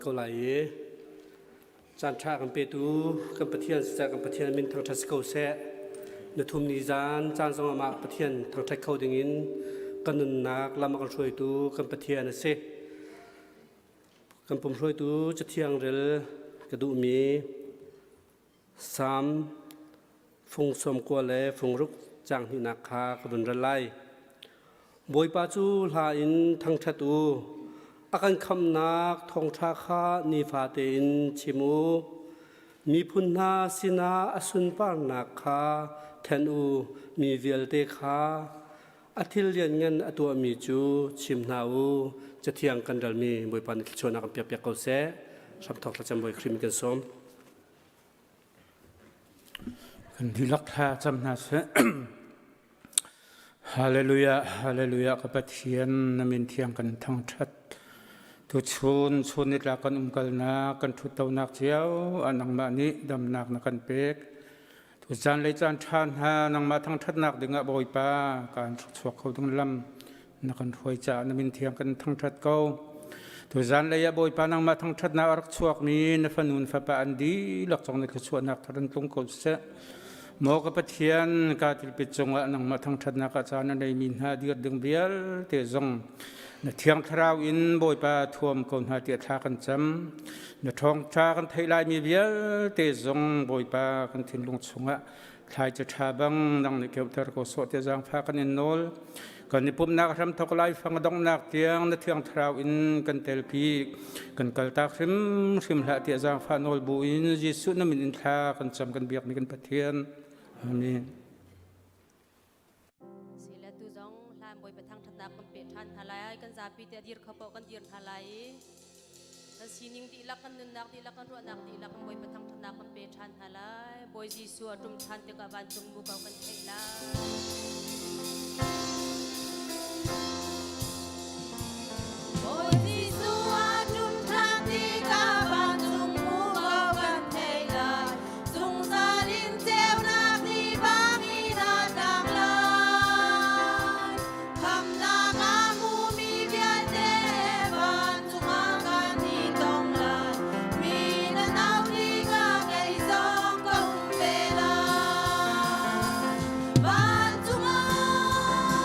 Ko lai i caan ṭha kan petu kan Pathian siseh kan Pathian min thangṭhat si ko seh. Na thum ni zan caan zong ah mah Pathian thangṭhat kho dingin kan nunnak lam a kan hruaitu kan Pathian a si. Kan pum hruaitu Cathiang rel ka duhmi Salm fung 90 le fung ruk caang hnihnak kha ka vun ral lai. Bawipa cu hla in thangṭhat u. A kan khamhnak thawngṭha kha nifate in chim u. Miphun hna sinah a sunparnak kha then u. Mi vialte kha a thil lianngan a tuahmi cu chim hna u. Cathiang kan ralmi Bawipa nih thluachuahnak kan piakpiak ko seh. Hramthawk thlacam Bawi Khrih min kan sawm. Kan dihlak thla cam hna seh. Hallelujah, hallelujah ka Pathian na min thiang kan thangṭhat. Tuchun chun nitlak kan umkalnak kan ṭhuttonak cio ah nangmah nih damnak na kan pek. Tuzaan lei caan ṭha hna nangmah thangṭhatnak dingah Bawipa kaan chuak kho ding lam na kan hruai caah na min thiang kan thangṭhat ko. Tuzaan lei ah Bawipa nangmah thangṭhatnak a rak chuakmi na fanu na fapa an dihlak cong na thluachuahnak thar in tlung ko seh. Maw ka Pathian ka tilpit cungah nangmah thangṭhatnak ah caan a neimi hna dir ding vialte zong na thiang thlarau in Bawipa thuam ko hna tiah thla kan cam. Na ṭhawngṭha kan theih laimi vialte zong Bawipa kan thinlung chungah thlaici ṭha bang nang nih keuhter ko sawh tiah zaangfah kan in nawl. Kan i pumhnak hramthok laifang a donghnak tiang na thiang thlarau in kan telpi kan kaltak hrimhrim hlah tiah zaangfah nawl bu in Jesuh na min in thla kan cam kan biakmi kan Pathian. Amen. Sile tu zong hlan Bawipa thangṭhatnak kan pe ṭhan hna lai. Kan zapi te a dir kho paoh kan dir hna lai i kan sining dihlak, kan nunnak dihlak, kan ruahnak dihlak kan Bawipa thangṭhatnak kan pe ṭhan hna lai. Bawi Jesuh a ṭum ṭhan tikah vancung muko kan theih lai. Bawi Jesuh a ṭum ṭhan tikah vancung muko kan theih lai. Zungzal in ceunak ni bangin a tlang lai. Khamhnak a hmumi vialte vancung ah kan i tong lai. Mi nan au tikah kei zong ka um ve lai. Vancung ah.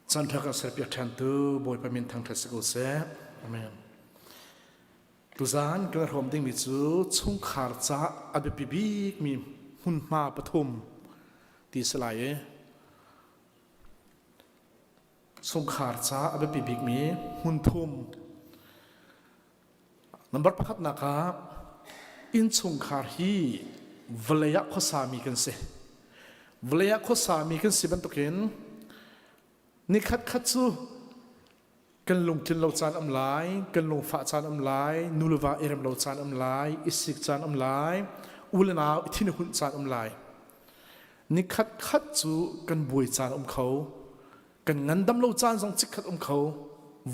Chan ṭha kan serpiak ṭhantu Bawipa min thangṭhat si ko seh. Amen. Tuzaan kan hrawm dingmi cu chungkhar ca a biapi bikmi hmunhma pathum ti si lai i chungkhar ca a biapi bikmi hmun thum Number pakhatnak ah innchungkhar hi vawlei ah khuasami kan si. Vawlei ah khuasami kan si bantukin nikhat khat cu kan lungtlin lo caan um lai, kan lungfah caan um lai, nu le va i rem lo caan um lai, i sik caan um lai, u le nau i thin hunh caan um lai. Nikhat khat cu kan buai caan um kho. Kan ngandam lo caan zong chikkhat um kho.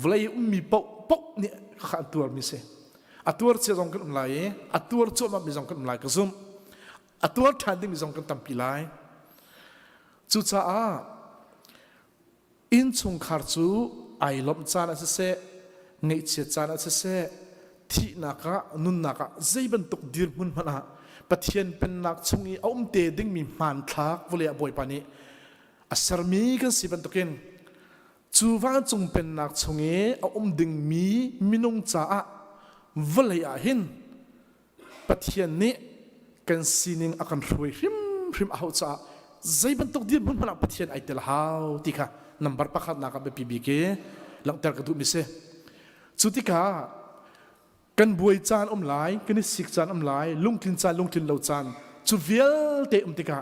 Vawlei ummi paoh paoh nih kha an tuarmi si. A tuar cia zong kan um lai i a tuar cuahmah mi zong kan um lai ka zumh. A tuar ṭhan dingmi zong kan tampi lai. Cucaah innchungkhar cu ai lawmh caan ah siseh, ngaihchiat caan ah siseh, thihnak ah nunnak ah zei bantuk dirhmun hmanh ah Pathian pennak chung i a um te dingmi hmanthlak vawlei ah Bawipa nih a sermi kan si bantukin cu vancung pennak chung i a um dingmi minung caah vawlei ah hin Pathian nih kan sining a kan hruai hrimhrim a hauh caah zei bantuk dirhmun hmanh ah Pathian ai tel hau ti kha number pakhat nak ah biapi bik i langhter ka duhmi si. Cu tikah kan buai caan um lai, kan i sik caan um lai, lungtlin caan, lungtlin lo caan cu vialte um tikah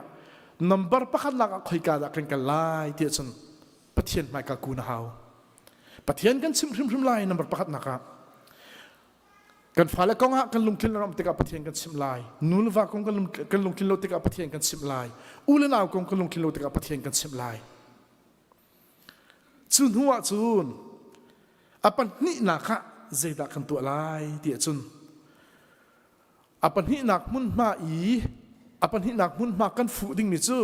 number pakhat nak ah khoika dah kan kal lai ti ahcun Pathian hmaika kun a hau. Pathian kan chimh hrimhrim lai number pakhat nak ah. Kan fale kong ah kan lungtlin lo tikah Pathian kan chimh lai. Nu le va kong kan lungtlin lo tikah Pathian kan chimh lai. U le nau kong kan lungtlin lo tikah Pathian kan chimh lai. Cu hnu ah cun a pahnihnak ah zeidah kan tuah lai ti ahcun a pahnihnak hmunhma i a pahnihnak hmunhma kan fuh dingmi cu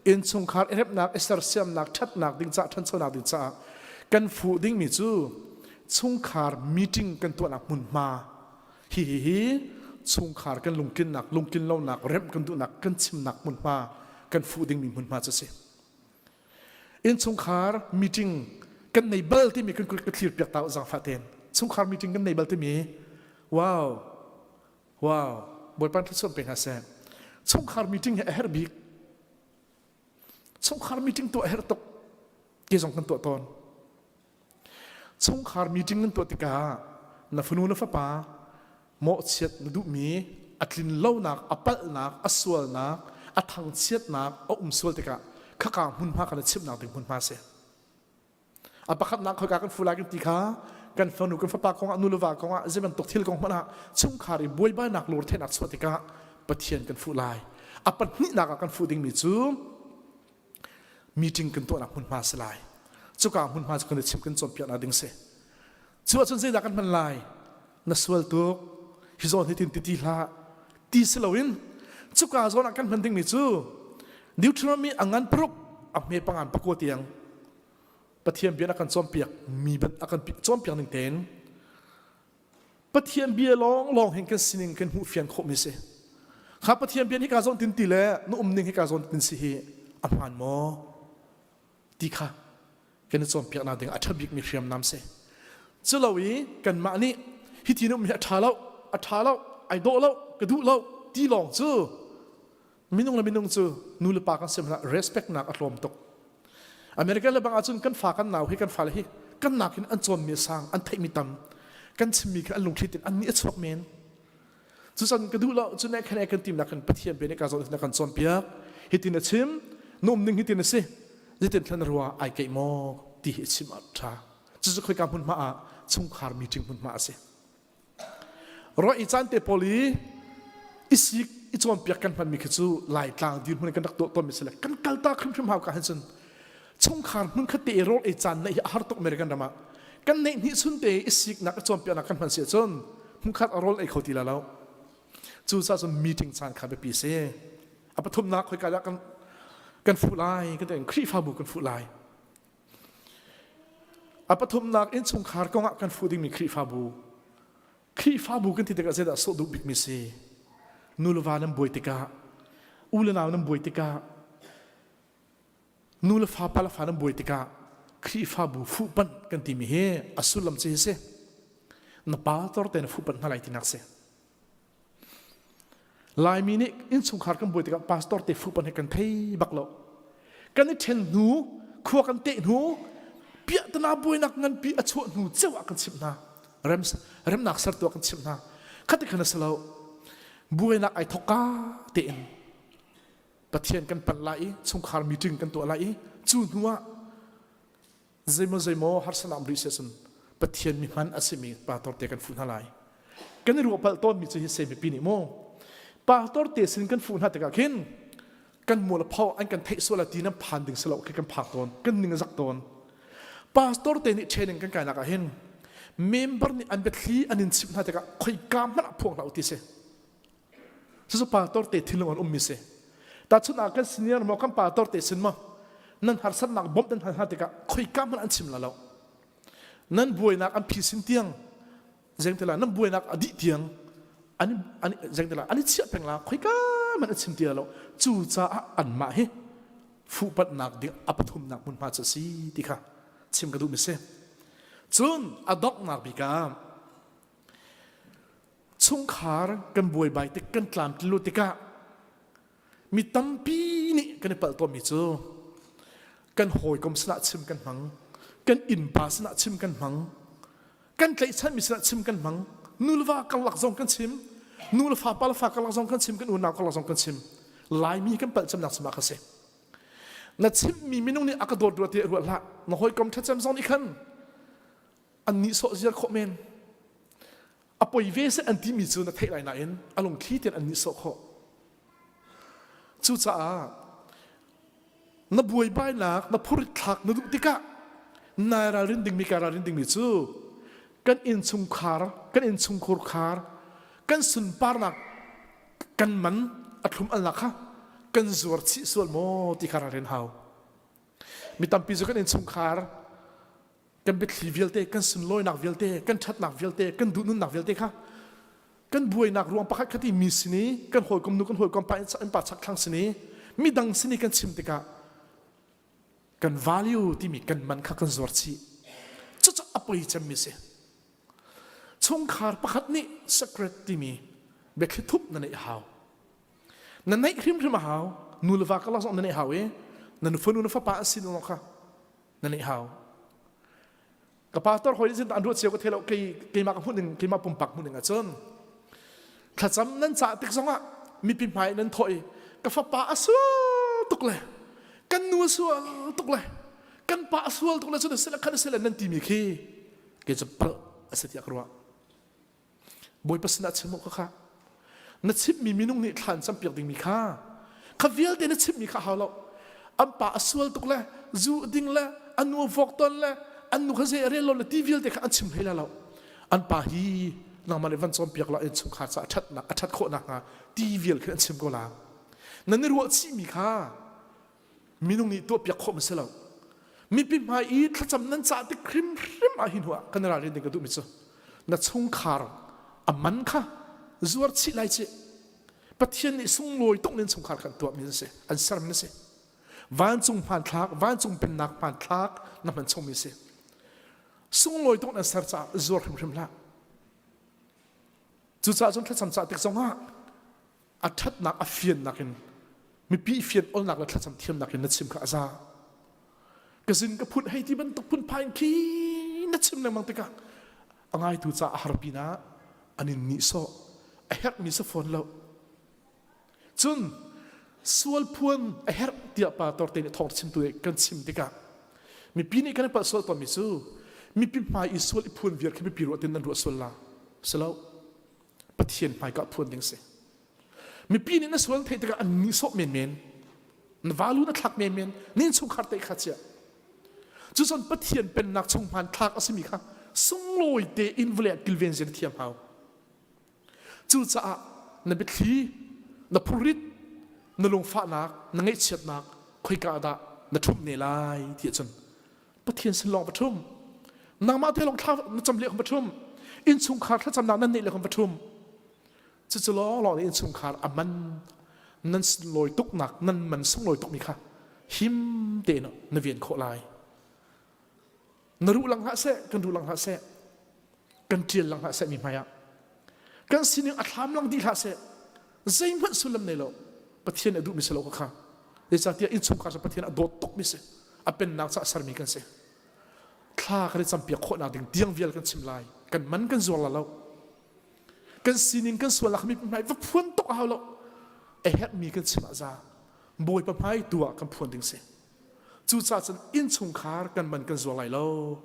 innchungkhar i remnak i sersiamnak ṭhatnak ding caah ṭhanchonak ding caah kan fuh dingmi cu chungkhar meeting kan tuahnak hmunhma hi hi hi chungkhar kan lungtlinnak lungtlin lonak remh kan duhnak kan chimnak hmunhma kan fuh dingmi hmunhma cu a si. Innchungkhar meeting kan nei bal timi kan ka thlir piak ta zaangfah tein. Chungkhar meeting kan nei bal timi wow wow Bawipa thluachuah pe hna seh. Chungkhar meeting hi a herh bik. Chungkhar meeting tuah a herh tuk. Ke zong kan tuah tawn. Chungkhar meeting nan tuah tikah na fanu na fapa mawhchiat na duhmi a tlin lonak, a palhnak, a sualnak, a thangchiatnak a um sual tikah khaka hmunhma kha na chimhnak ding hmunhma a si. A pakhatnak khoika kan fu lai kan ti kha kan fanu kan fapa kongah nu le va kongah zei bantuk thil kong hmanh ah chungkhar i buaibainak lungretheihnak chuah tikah Pathian kan fuh lai. A pahnihnak ah kan fuh dingmi cu meeting kan tuahnak hmunhma si lai. Cuka hmunhma cu kan i chimh kan cawnpiaknak ding si. Cu ahcun zeidah kan hman lai? Na sual tuk, hi zawn hi tin ti ti hlah, ti si loin cuka zawn ah kan hman dingmi cu Deuteronomy a ngan paruk a hme pangan pakua tiang Pathian bia a kan cawnpiak mi a kan cawnpiak ning tein Pathian bia lawnglawng hin kan sining kan hmuh fian khawhmi si. Kha Pathian bia hika zawn tin ti le na um ning hika zawn tin si hi a hmaan maw? Ti kha kan i cawnpiaknak ding a ṭha bikmi hriamnam si. Culo i kanmah nih hi ti na um hi a ṭha lo, a ṭha lo, ai dawh lo, ka duh lo ti lawng cu minung le minung cu nu le pa kan si hmanh respect nak a tlawm tuk. American le bang ahcun kan fa kan nau hi kan fale hi kan nakin an cawnmi a sang, an theihmi tam, kan chimmi kha an lungthli tin an nih a chuak men. Cucan ka duh lo, cu ne khan kan timnak kan Pathian bia nih ka zawn na kan cawnpiak. Hitin a chim, na um ning hitin a si. Zeitin thlan rua ai keih maw ti hi a chim a ṭha. Cucu khoika hmunhma ah chungkhar meeting hmunhma a si. Ruah i caan te pawl i i sik i cawnpiak kan hmanmi khi cu Laitlang dirhmun in kan rak tuah tawnmi si le kan kaltak hrimhrim hau ka hin cun chungkhar hmun khat te i rawl ei caan neih hi a har tuk American ram ah kan neih hnih chun te i siknak i cawnpiaknak kan hman si ahcun hmunkhat a rawl ei kho ti la lo cucaah cun meeting caan kha biapi si a pathumnak khoika dah kan kan fuh lai kan ti Khrihfabu kan fuh lai A pathumnak innchungkhar kongah kan fuh dingmi Khrihfabu. Khrihfabu kan ti tikah zeidah sawh duh bikmi si? Nu le va nan buai tikah, u le nau nan buai tikah, nu le fa, pa le fa nan buai tikah, Khrihfabu fuhpanh kan timi hi a sullam cu hi si. Na pastor te na fuhpanh hna lai tinak si. Laimi nih innchungkhar kan buai tikah pastor te fuhpanh hi kan thei bak lo. Kan i ṭhen hnu, khua kan teh hnu, piahtana buainak nganpi a chuah hnu ceu ah kan chimh hna. Rem, remnak sertu ah kan chimh hna. Khati khan a si lo. Buainak ai thok ka tein Pathian kan panh lai i chungkhar meeting kan tuah lai i cu hnu ah zeimaw zeimaw harsatnak um rih si ahcun Pathian mi hman a simi pastor te kan fuh hna lai. Kan i ruah palh tawnmi cu hi se mipi nih mu pastor te sin kan fuh hna tikah khin kan mual a pho an kan theih sual ti nan phan ding si lo khi kan phak tawn kan ning a zak tawn. Pastor te nih training kan kainak ah hin member nih an biathli an in chimh hna tikah khoika hmanh ah phuang hlah u ti si. Cucu pastor te thinlung an ummi si. Tahchun ah kan senior maw kan pastor te sin maw nan harsatnak bawmh nan hal hna tikah khoika hmanh an chim la lo. Nan buainak an phisin tiang zengtela nan buainak a dih tiang an an zengtela an i chiah peng la khoika hmanh an chim ti lo. Cucaah anmah hi fuhpatnak ding a pathumnak hmunhma cu a si ti kha chim ka duhmi si. Cun a donghnak bik ah Chungkhar kan buaibai tik kan tlamtlu tikah mi tampi nih kan i palh tawnmi cu kan hawikom sinah chim kan hmang, kan innpa sinah chim kan hmang, kan tlaihchanmi sinah chim kan hmang, nu le va karlak zong kan chim, nu le fa pa le fa karlak zong kan chim, kan unau karlak zong kan chim. Laimi kan palh cemnak cemah ka si. Na chimmi minung nih a ka dawt rua ti ruah hlah. Na hawikom ṭhacem zong nih khan an nihsawh ziar khawh men a poi ve seh an timi cu na theih lai nain a lungthli tein an nihsawh khawh cucaah na buaibainak na phurit thlak na duh tikah nai ralrin dingmi kai ralrin dingmi cu kan innchungkhar kan innchungkhur khar kan sunparnak kan man a thlum alnak kha kan zuar chih sual maw ti kha ralrin hau mi tampi cu kan innchungkhar kan biathli vialte kan sunlawinak vialte kan ṭhatnak vialte kan duhnunnak vialte kha kan buainak ruang pakhat khat i mi sin i kan hawikom nu kan hawikom pa in pa chak thlang sin i midang sin i kan chim tikah kan value timi kan man kha kan zuar chih cucu a poi cemmi si chungkhar pakhat nih secret timi biathli thup na neih hau na neih hrimhrim a hau nu le va ka lak zong na neih hau i na fanu na fapa an sin kha na neih hau ka pastor hoi sin an ruat cio ka thei lo kei keimah ka hmuh ning keimah pumpak hmuh ning ahcun thlacam nan cah tik zongah mipi hmai nan thawh i ka fapa a sual tuk le kan nu a sual tuk le kan pa a sual tuk le cun a si le khan a si le nan timi khi kei cu palh a si tiah ka ruah Bawipa sinah chim awk kha na chimmi minung nih thla an campiak dingmi kha kha vialte na chimmi kha hau lo an pa a sual tuk le zu ding le an nu a vok ton le an nu kha zei a rel lo le ti vialte kha an chim hlei la lo an pa hi nangmah nih van cawnpiak la in chungkhar ca a ṭhatnak a ṭhat khawh nakhnga ti vial khi an chim ko la nan i ruah chihmi kha minung nih tuahpiak khawh ma si lo mipi hmai i thlacam nan cah tik hrimhrim ah hi hnu ah kan ralrin ding ka duhmi cu na chungkhar a man kha zuar chih lai ci Pathian nih sunglawi tuk nin chungkhar kan tuahmi an si an sermi si vancung hmanthlak vancung pennak hmanthlak na hman chungmi si sunglawi tuk nan ser caah zuar hrimhrim hlah cucaah cun thlacam cah tik zongah a ṭhatnak a fiannak in mipi fian olnak le thlacam thiamnak in na chim kha a za ka zin ka phun hei ti bantuk phun phain khi na chim lengmang tikah a ngaitu ca a har pinah an in nihsawh a herhmi si fawn lo cun sual phuan a herh tiah pa torte nih thawng chimtu kan chim tikah mipi nih kan i palh sual tawnmi cu mipi hmai i sual i phuan viar khi mipi ruah tin nan ruah sual la si lo Pathian hmaika phuan ding si. Mipi nih na sual theih tikah an nihsawh menmen, na valu na thlak menmen, na innchungkhar te kha chia. Cucun Pathian pennak chung hmanthlak a simi kha sunglawi tein vawlei ah kilven zia na thiam hau. Cucaah na biathli, na phurrit, na lungfahnak, na ngaihchiatnak khoika dah na ṭhumh ne lai ti ahcun Pathian sin lawng va ṭhum. Nangmah te lawng thla na cam leh va ṭhum. Innchungkhar thlacamnak nan neih le va ṭhum. Cucu lawng lawng nih innchungkhar a man nan sunlawi tuknak nan man sunglawi tukmi kha him tein na vian khawh lai. Na ruh lang hlah seh, kan ruh lang hlah seh, kan ṭial lang hlah seh mi hmai ah. Kan sining a thlam lang dih hlah seh. Zeihmanh sullam nei lo. Pathian a duhmi si lo kha. Zeicahtiah innchungkhar cu Pathian a dawt tukmi si. A pennak caah sermi kan si. Thla kan i campiak khawhnak ding tiang vial kan chim lai. Kan man kan zuar la lo. Kan sining kan sualnak mi hmai va phuan tuk a hau lo. A herhmi kan chim ah za. Bawipa hmai tu ah kan phuan ding si. Cucaah cun innchungkhar kan man kan zuar lai lo.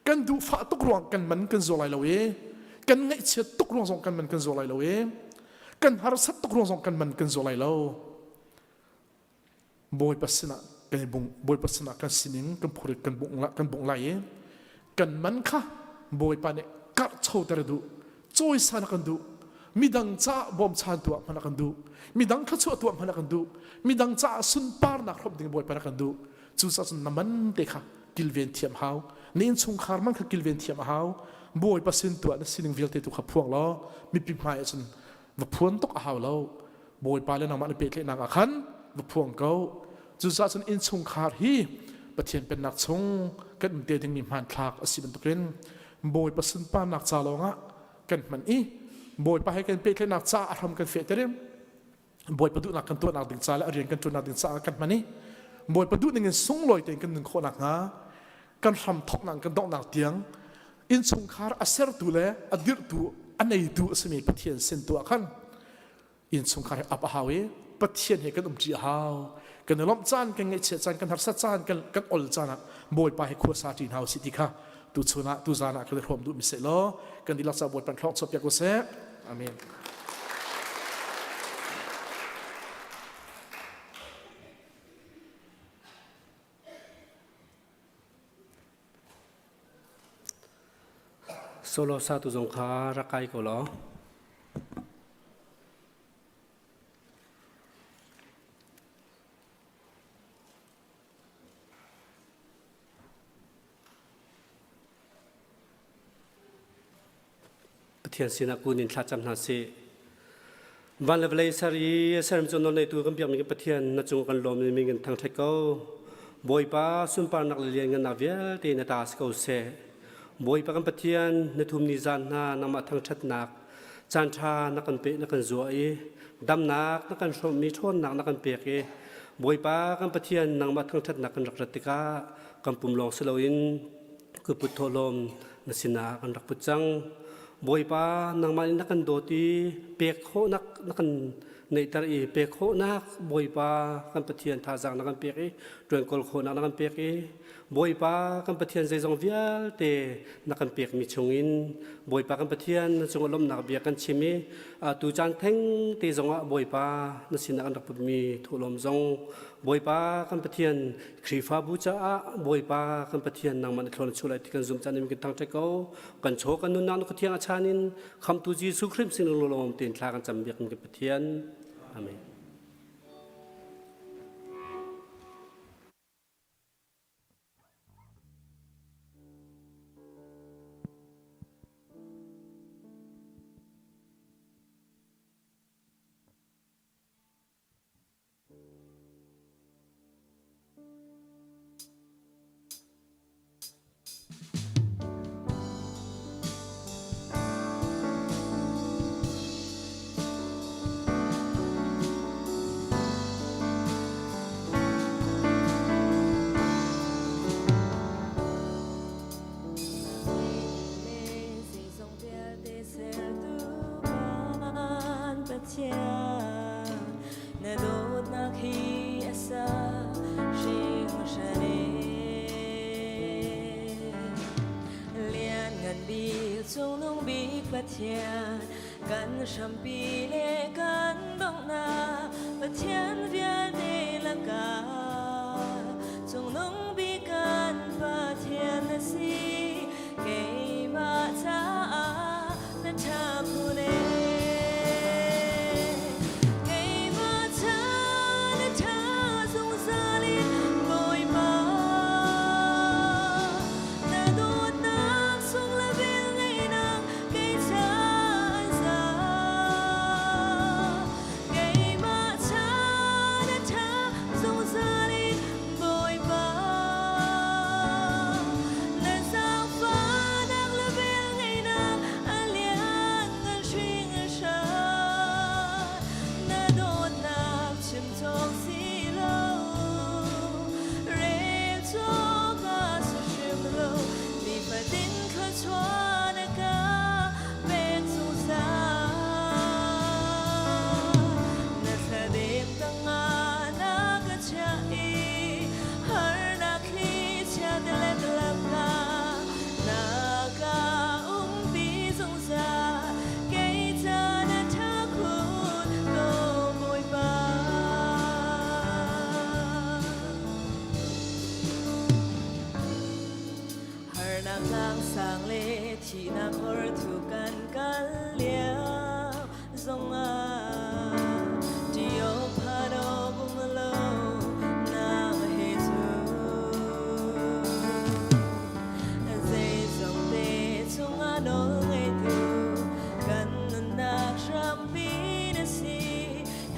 Kan duhfah tuk ruang kan man kan zuar lai lo i kan ngaihchiat tuk ruang zong kan man kan zuar lai lo i kan harsat tuk ruang zong kan man kan zuar lai lo. Bawipa sinah kan i bung Bawipa sinah kan sining kan phurit kan bungh kan bungh lai i kan man kha Bawipa nih karhchoter a duh cawisan a kan duh midang caah bawmchantu ah hman a kan duh midang thluachuah tuah hman a kan duh midang caah sunparnak hrawmh ding Bawipa a kan duh cucaah cun na man te kha kilven thiam hau na innchungkhar man kha kilven thiam a hau Bawipa sin tuah na sining vialte tu kha phuang law mipi hmai ah cun va phuan tuk a hau lo Bawipa le nangmah na pehtlaihnak ah khan va phuang ko cucaah cun innchungkhar hi Pathian pennak chung kan um te dingmi hmanthlak a si bantukin Bawipa sunparnak ca lawngah kan hman i Bawipa he kan pehtlaihnak ca a hram kan fehter i Bawipa duhnak kan tuahnak ding ca le a rian kan ṭuannak ding caah kan hman i Bawipa duh ning in sunglawi tein kan nun khawh nakhnga kan hram thawknak kan donghnak tiang innchungkhar a sertu le a dirhtu a neitu a simi Pathian sin tu ah khan innchungkhar he ap a hau i Pathian he kan umṭi a hau kan i lawmh caan kan ngaihchiat caan kan harsat caan kan kan ol caan ah Bawipa he khua sa ṭi hna usih ti kha tuchun ah tuzaan ah kan i hrawm duhmi seh law kan dihlak ca Bawipa thlawng chuah piak u seh amen. Solo satu zong kha rak kai ko law. Pathian sinah kun in thlacam hna sih. Van le vawlei ser i serm cu nawlneitu kan biakmi kan Pathian na cung kan lawm i min kan thangṭhat ko. Bawipa sunparnak le lianngannak vialte na ta si ko seh. Bawipa kan Pathian na thum ni zan hna nangmah thangṭhatnak caan ṭha na kan pe na kan zuah i damnak na kan hrawmhmi ṭhawnnak na kan pek i Bawipa kan Pathian nangmah thangṭhatnak kan rak rat tikah kan pum lawng si loin kutput thawhlawm na sinah kan rak put cang. Bawipa nangmah nih na kan dawt i pek khawhnak na kan neihter i pek khawhnak Bawipa kan Pathian thazaang na kan pek i ṭuankawl khawhnak na kan pek i Bawipa kan Pathian zeizong vialte na kan pekmi chungin Bawipa kan Pathian na cungah lawmhnak bia kan chim i tu caan theng te zongah Bawipa na sinah kan rak putmi thawhlawm zong Bawipa kan Pathian Khrihfabu caah Bawipa kan Pathian nangmah na thlawn chuah lai ti kan zum caan in kan thangṭhat ko. Kan chaw kan nunnak na khuathiang a chan in Khamtu Jesuh Khrih sin lawm tein thla kan cam biak kan Pathian. Amen. Zeizong vialte sertu van Pathian na dawtnak hi a sa hringhran e Lianngan bik cungnung bik Pathian kan hrampi le kan donghnak Pathian vialte lakah cungnung bik kan Pathian na si keimah caah na ṭha khun e keimah ca na ṭha zungzal in Bawipa na dawtnak sung le velngeihnak kei ca an za. Thihnak hor thu kan kal lio zongah Ṭih phan awk um lo nang he cun. Zeizong te chungah nawl ngeitu kan nunnak hrampi na si.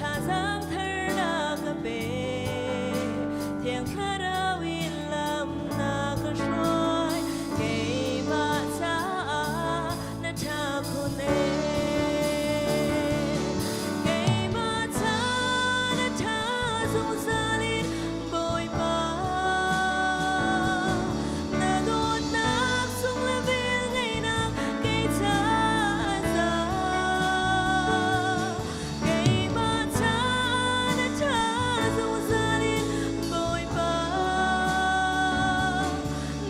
Thazaang tharnak ka pe. Thiang Thlarau in lam na ka hruai. Keimah caah na ṭha khun ee. Keimah ca na ṭha zungzal in Bawipa. Na dawtnak sung le velngeihnak kei caah a za. Keimah ca na ṭha zungzal in Bawipa.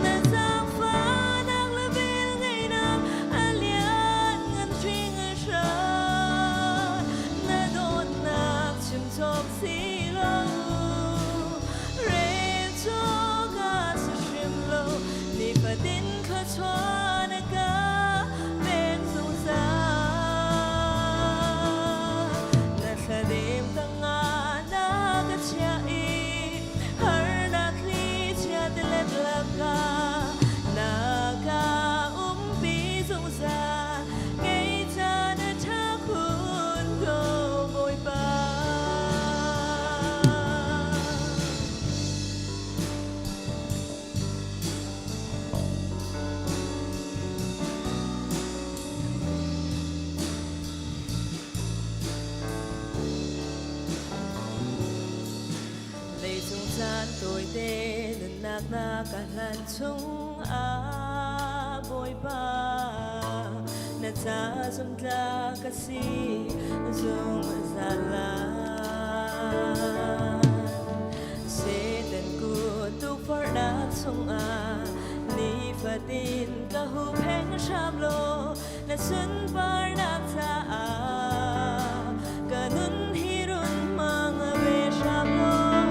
Na zaangfahnak le velngeihnak a lianngan hringhran. Na dawtnak chim cawk si lo. Rel cawk a si hrim lo. Nifatin thluachuah na ka pek zungzal. Na thladem tangah na ka chiah i harnak thlichia tilet lakah na ka umpi zungzal. Kei ca na ṭha khun ko, Bawipa. Leicung caan tawite nunnak na ka hlan chung ah Bawipa na ca zumtlak ka si zungzal lai. Satan kut tukforhnak chungah nifatin ka huhphenh hram law na sunparnak caah ka nun hi run hmang ve hram law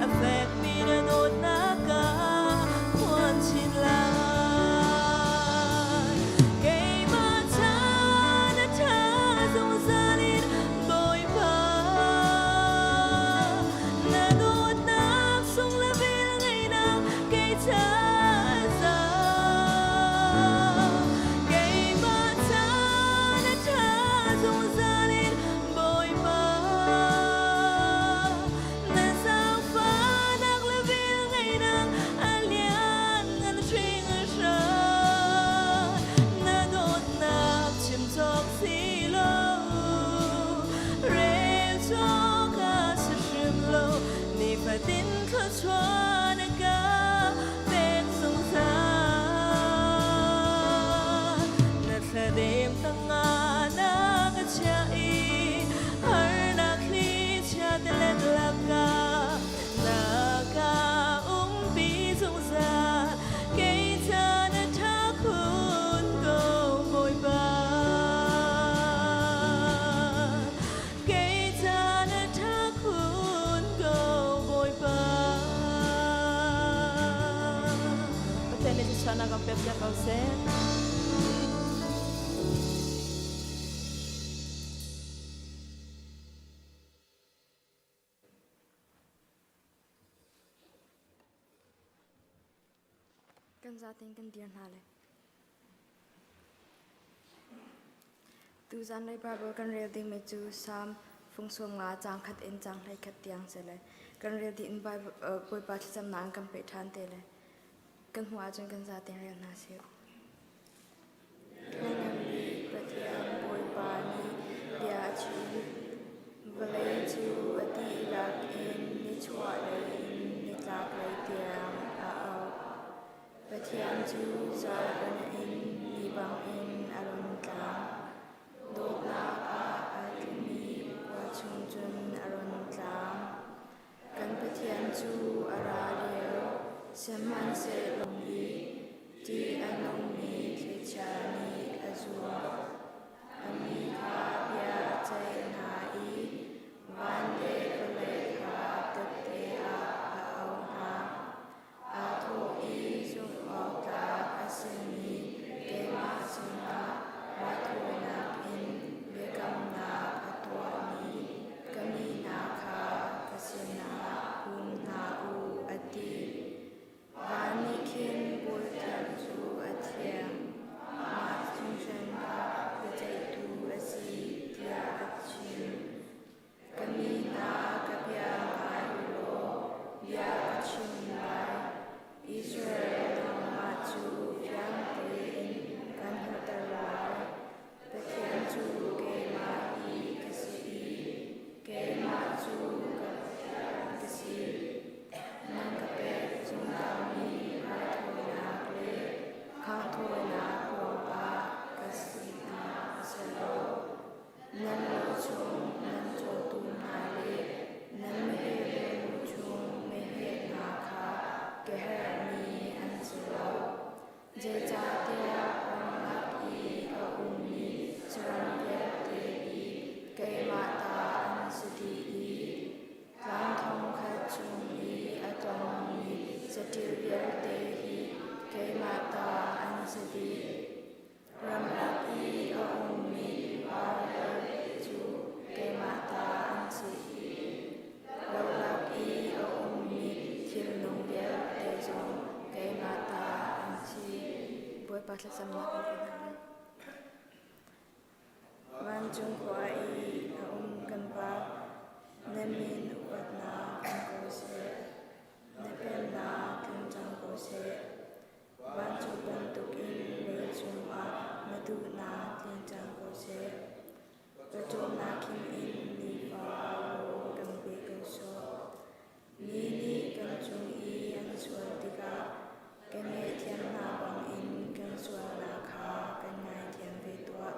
a fekmi na dawtnak ka phuan chin lai. Keimah ca na ṭha zungzal in Bawipa na dawtnak sung le velngeihnak kei ca a za. Keimah ca na ṭha zungzal in Bawipa na zaangfahnak le velngeihnak a lianngan hringhran. Na dawtnak chim cawk si lo, rel cawk a si hrim lo. Nifatin thluachuah na ka pek zungzal. Na thladem tangah na ka chiah i harnak thlichia tilet lakah na ka umpi zungzal. Kei ca na ṭha khun ko, Bawipa. Kei ca na ṭha khun ko, Bawipa. Pathian nih thluachuahnak kan pek piak ko seh. Kan zaten kan dir hna le. Tuzan lei Bible kan rel dingmi cu Salm fung sawm nga caang khat in caang 11 tiang si le kan rel dih in Bible Bawipa thlacamnak in kan peh ṭhan te le kan hmuh ahcun kan zaten rel hna sih. Nainganbik Pathian Bawipa nih bia a chim. Vawlei cu a dihlak in nichuahlei in nitlaklei tiang a auh. Pathian cu Zion in ni bangin a rung tlang. Dawtnak ah aa tlimi khua chung cun a rung tlang. Kan Pathian cu a ra lio, sihmanhsehlaw i ṭih a nungmi thlichia nih a zuam. A mi kha bia a ceih hna i van le vawlei kha tette ah a auh hna. Aa thawh i zumh awk tlak a simi keimah sin. Thlacamnak kan pe hna lai. Vancung khua i a um kan Pa, na min upatnak um ko seh. Na pennak tlung cang ko seh. Vancung bantukin leicung ah na duhnak tling cang ko seh. Pawcawmnak khim in nifa rawl kan pe ko sawh. Mi nih kan cung i an sual tikah kan ngaihthiam hna bangin kan sualnak kha kan ngaithiam ve tuah.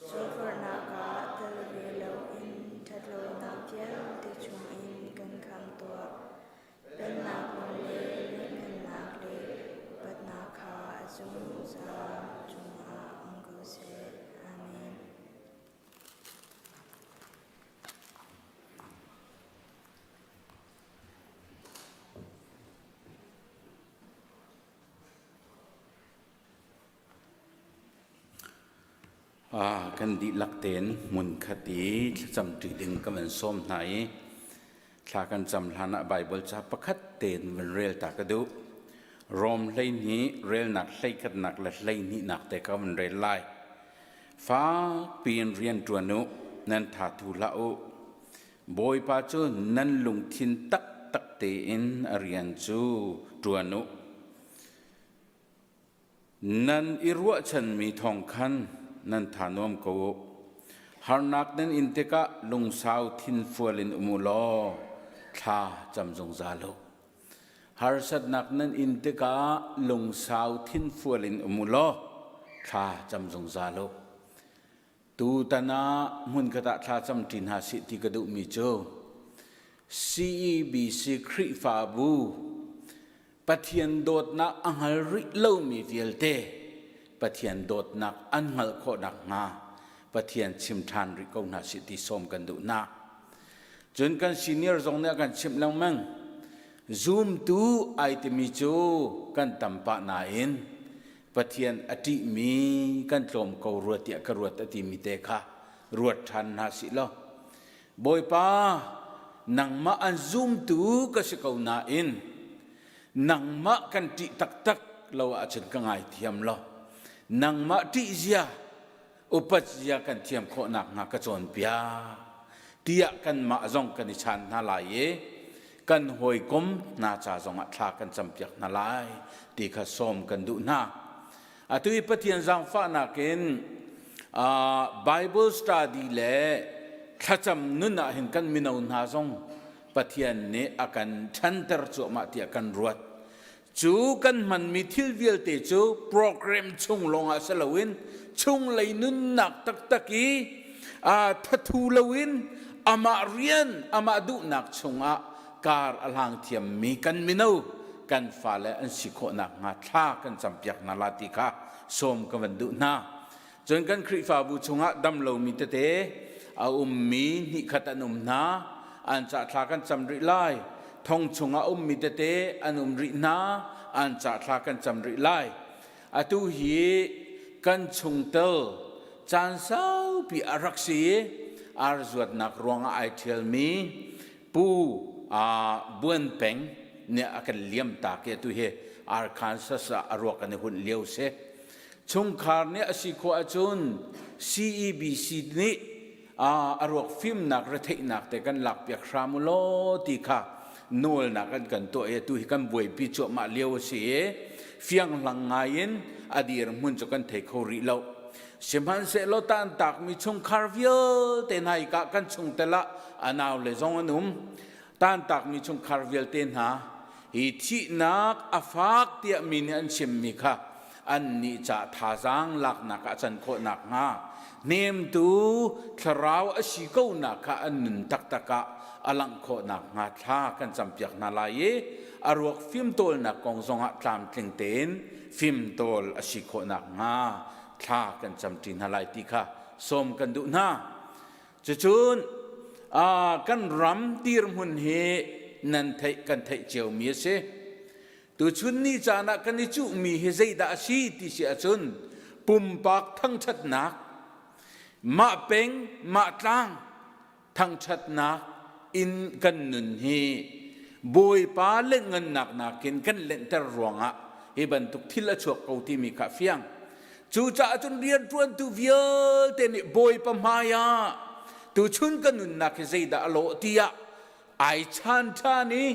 Sualforhnak ah tel ve loin ṭhatlonak vialte chungin kan khamh tuah. Pennak nawl le lianhngannak le upatnak kha a zungzal cungah um ko seh. Amen. Kan dihlak tein hmunkhat i thlacamṭi ding ka van sawm hna i thla kan cam hlan ah Baibal ca pakhat tein van rel ta ka duh. Rom 12 relnak hleikhatnak le hleihnihnak te ka van rel lai. Fak piin rian ṭuan u, nan tha thu hlah u. Bawipa cu nan lungthin taktak tein a rian cu ṭuan u. Nan i ruahchanmi thawng khan nan tha nuam ko u. Harnak nan in tikah lungsau thinfual in um u law thla cam zungzal u. Harsatnak nan in tikah lungsau thinfual in um u law thla cam zungzal u. Tutan ah hmunkhat ah thla camṭi hna sih ti ka duhmi cu CEBC Khrihfabu Pathian dawtnak a hngal rih lomi vialte Pathian dawtnak an hngalh khawh nakhnga Pathian chim ṭhan rih ko hna sih ti sawm kan duh hna. Cun kan senior zong nih a kan chimh lengmang. Zumtu ai timi cu kan tam pah nain Pathian a ṭihmi kan tlawm ko rua tiah ka ruat a timi te kha ruat ṭhan hna sih law Bawipa nangmah an zumtu ka si ko nain nangmah kan ṭih taktak lo ahcun ka ngaithiam law nangmah ṭih zia upat zia kan thiam khawh nakhnga ka cawnpiak tiah kanmah zong kan i chan hna lai i kan hawikom hna ca zongah thla kan campiak hna lai ti kha sawm kan duh hna. Atu i Pathian zaangfahnak in Bible study le thlacam nun ah hin kan mino hna zong Pathian nih a kan ṭhanter cuahmah tiah kan ruat. Cu kan hmanmi thil vialte cu program chung lawngah si loin chunglei nunnak taktak i thathu loin amah rian amah duhnak chungah kar a hlang thiammi kan mino kan fale an si khawh nakhnga thla kan campiak hna la ti kha sawm ka van duh hna. Cun kan Khrihfabu chungah dam lomi tete a ummi hnihkhat an um hna. An ca thla kan cam rih lai. Thong chungah ummi tete an um rih hna. An ca thla kan cam rih lai. Atu hi kan chungtel caan saupi a rak si i ar zuatnak ruangah ai ṭhialmi Pu Buan Peng nih a kan liam tak i atu hi Arkansas ah a ruak an i hunh lio si. Chungkhar nih a si khawh ahcun CEBC nih a ruak fimnak retheihnak te kan lakpiak hram u law ti kha nawlnak an kan tuah i atu hi kan buaipi cuahmah lio a si i fianghlang ngai in a dirhmun cu kan thei kho rih lo. Sihmanhsehlaw tantakmi chungkhar vialte hna i ka kan chungtel ah a naule zong an um. Tantakmi chungkhar vialte hna hi thihnak a fak tiah mi nih an chimmi kha annih ca thazaang laknak ah can khawh nakhnga hnemtu thlarau a si ko nak kha an nun taktak ah a langh khawh nakhnga thla kan campiak hna lai i a ruak fimtawlnak kong zongah tlamtling tein fimtawl a si khawh nakhnga thla kan camṭi hna lai ti kha sawm kan duh hna. Cucun kan ram dirhmun hi nan theih kan theih ciomi a si. Tuchun ni caan ah kan i cuhmi hi zeidah a si ti si ahcun pumpak thangṭhatnak, mah peng, mah tlang thangṭhatnak in kan nun hi Bawipa lenhngannak nakin kan lenhter ruangah hi. Hi bantuk thil a chuak ko timi kha fiang. Cucaah cun rianṭuantu vialte nih Bawipa hmai ah tuchun ka nunnak hi zeidah a lawh tiah ai chan ṭhan i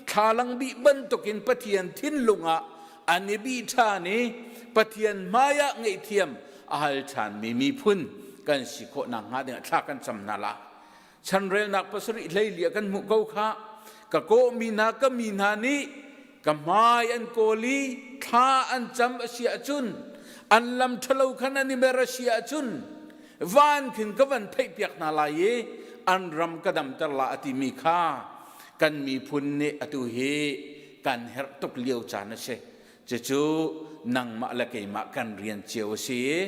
thlalang bih bantukin Pathian thinlung ah an i bih ṭhan i Pathian hmai ah ngaihthiam a hal ṭhanmi miphun kan si khawh nakhnga dingah thla kan cam hna la. Chanrelnak pasarih hleili ah kan hmuh ko kha ka kawhmi hna ka mi hna nih ka hmai an kawl i thla an cam a si ahcun an lam ṭhalo khan an i mer a si ahcun van khin ka van theihpiak hna lai i an ram ka damter la a timi kha kan miphun nih atu hi kan herh tuk lio caan a si. Cucu nangmah le keimah kan rian cio a si i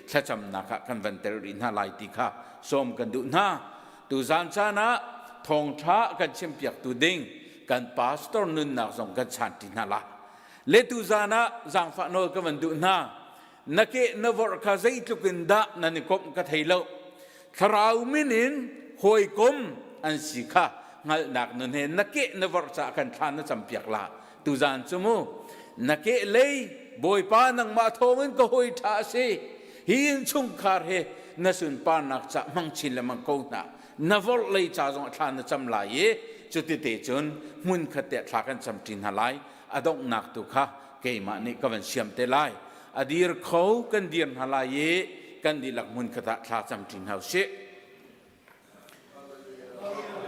thlacamnak ah kan van tel rih hna lai ti kha sawm kan duh hna. Tuzan caan ah thawngṭha kan chimpiaktu ding kan pastor nunnak zong kan chanṭi hna la. Le tuzan ah zaangfah nawl ka van duh hna. Na ke na vorh kha zeitluk in dah nan i komh ka thei lo. Thlarau min in hawikom an si kha hngalhnak nun he na ke na vorh caah kan thla na campiak la. Tuzan cu mu na ke lei Bawipa nangmah thawngin ka hawi ṭha a si. Hi innchungkhar hi na sunparnak ca hmang chin lengmang ko hna. Na vorh lei ca zong thla na cam lai i cutite cun hmun khat te thla kan cam ṭi hna lai. A donghnak tu kha keimah nih ka van siam te lai. A dir kho kan dir hna lai i kan dihlak hmun khat ah thla cam ṭi hna usih.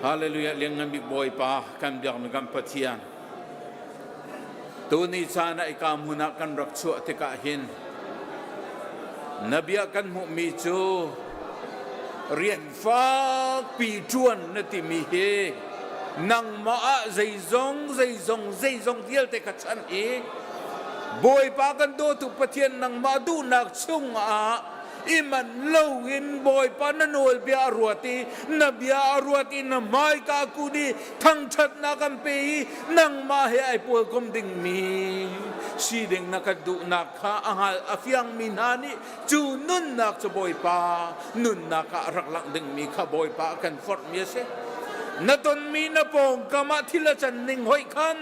Hallelujah lianngan bik Bawipa kan biakmi kan Pathian tuni caan ah ika hmun ah kan rak chuah tikah hin na bia kan hmuhmi cu rian fakpi ṭuan na timi hi nangmah ah zeizong zeizong zeizong vialte ka chan i Bawipa kan dawtu Pathian nangmah duhnak chungah i man loin Bawipa na nawlbia a ruat i na bia a ruat i na hmaika kun i thangṭhatnak an pe i nangmah he ai pawlkom dingmi si ding na kan duhnak kha a hngal a fiangmi hna nih cu nunnak cu Bawipa nunnak ah rak langh dingmi kha Bawipa a kan forhmi a si. Na tonmi na pawngkam ah thil a can ning hoih khan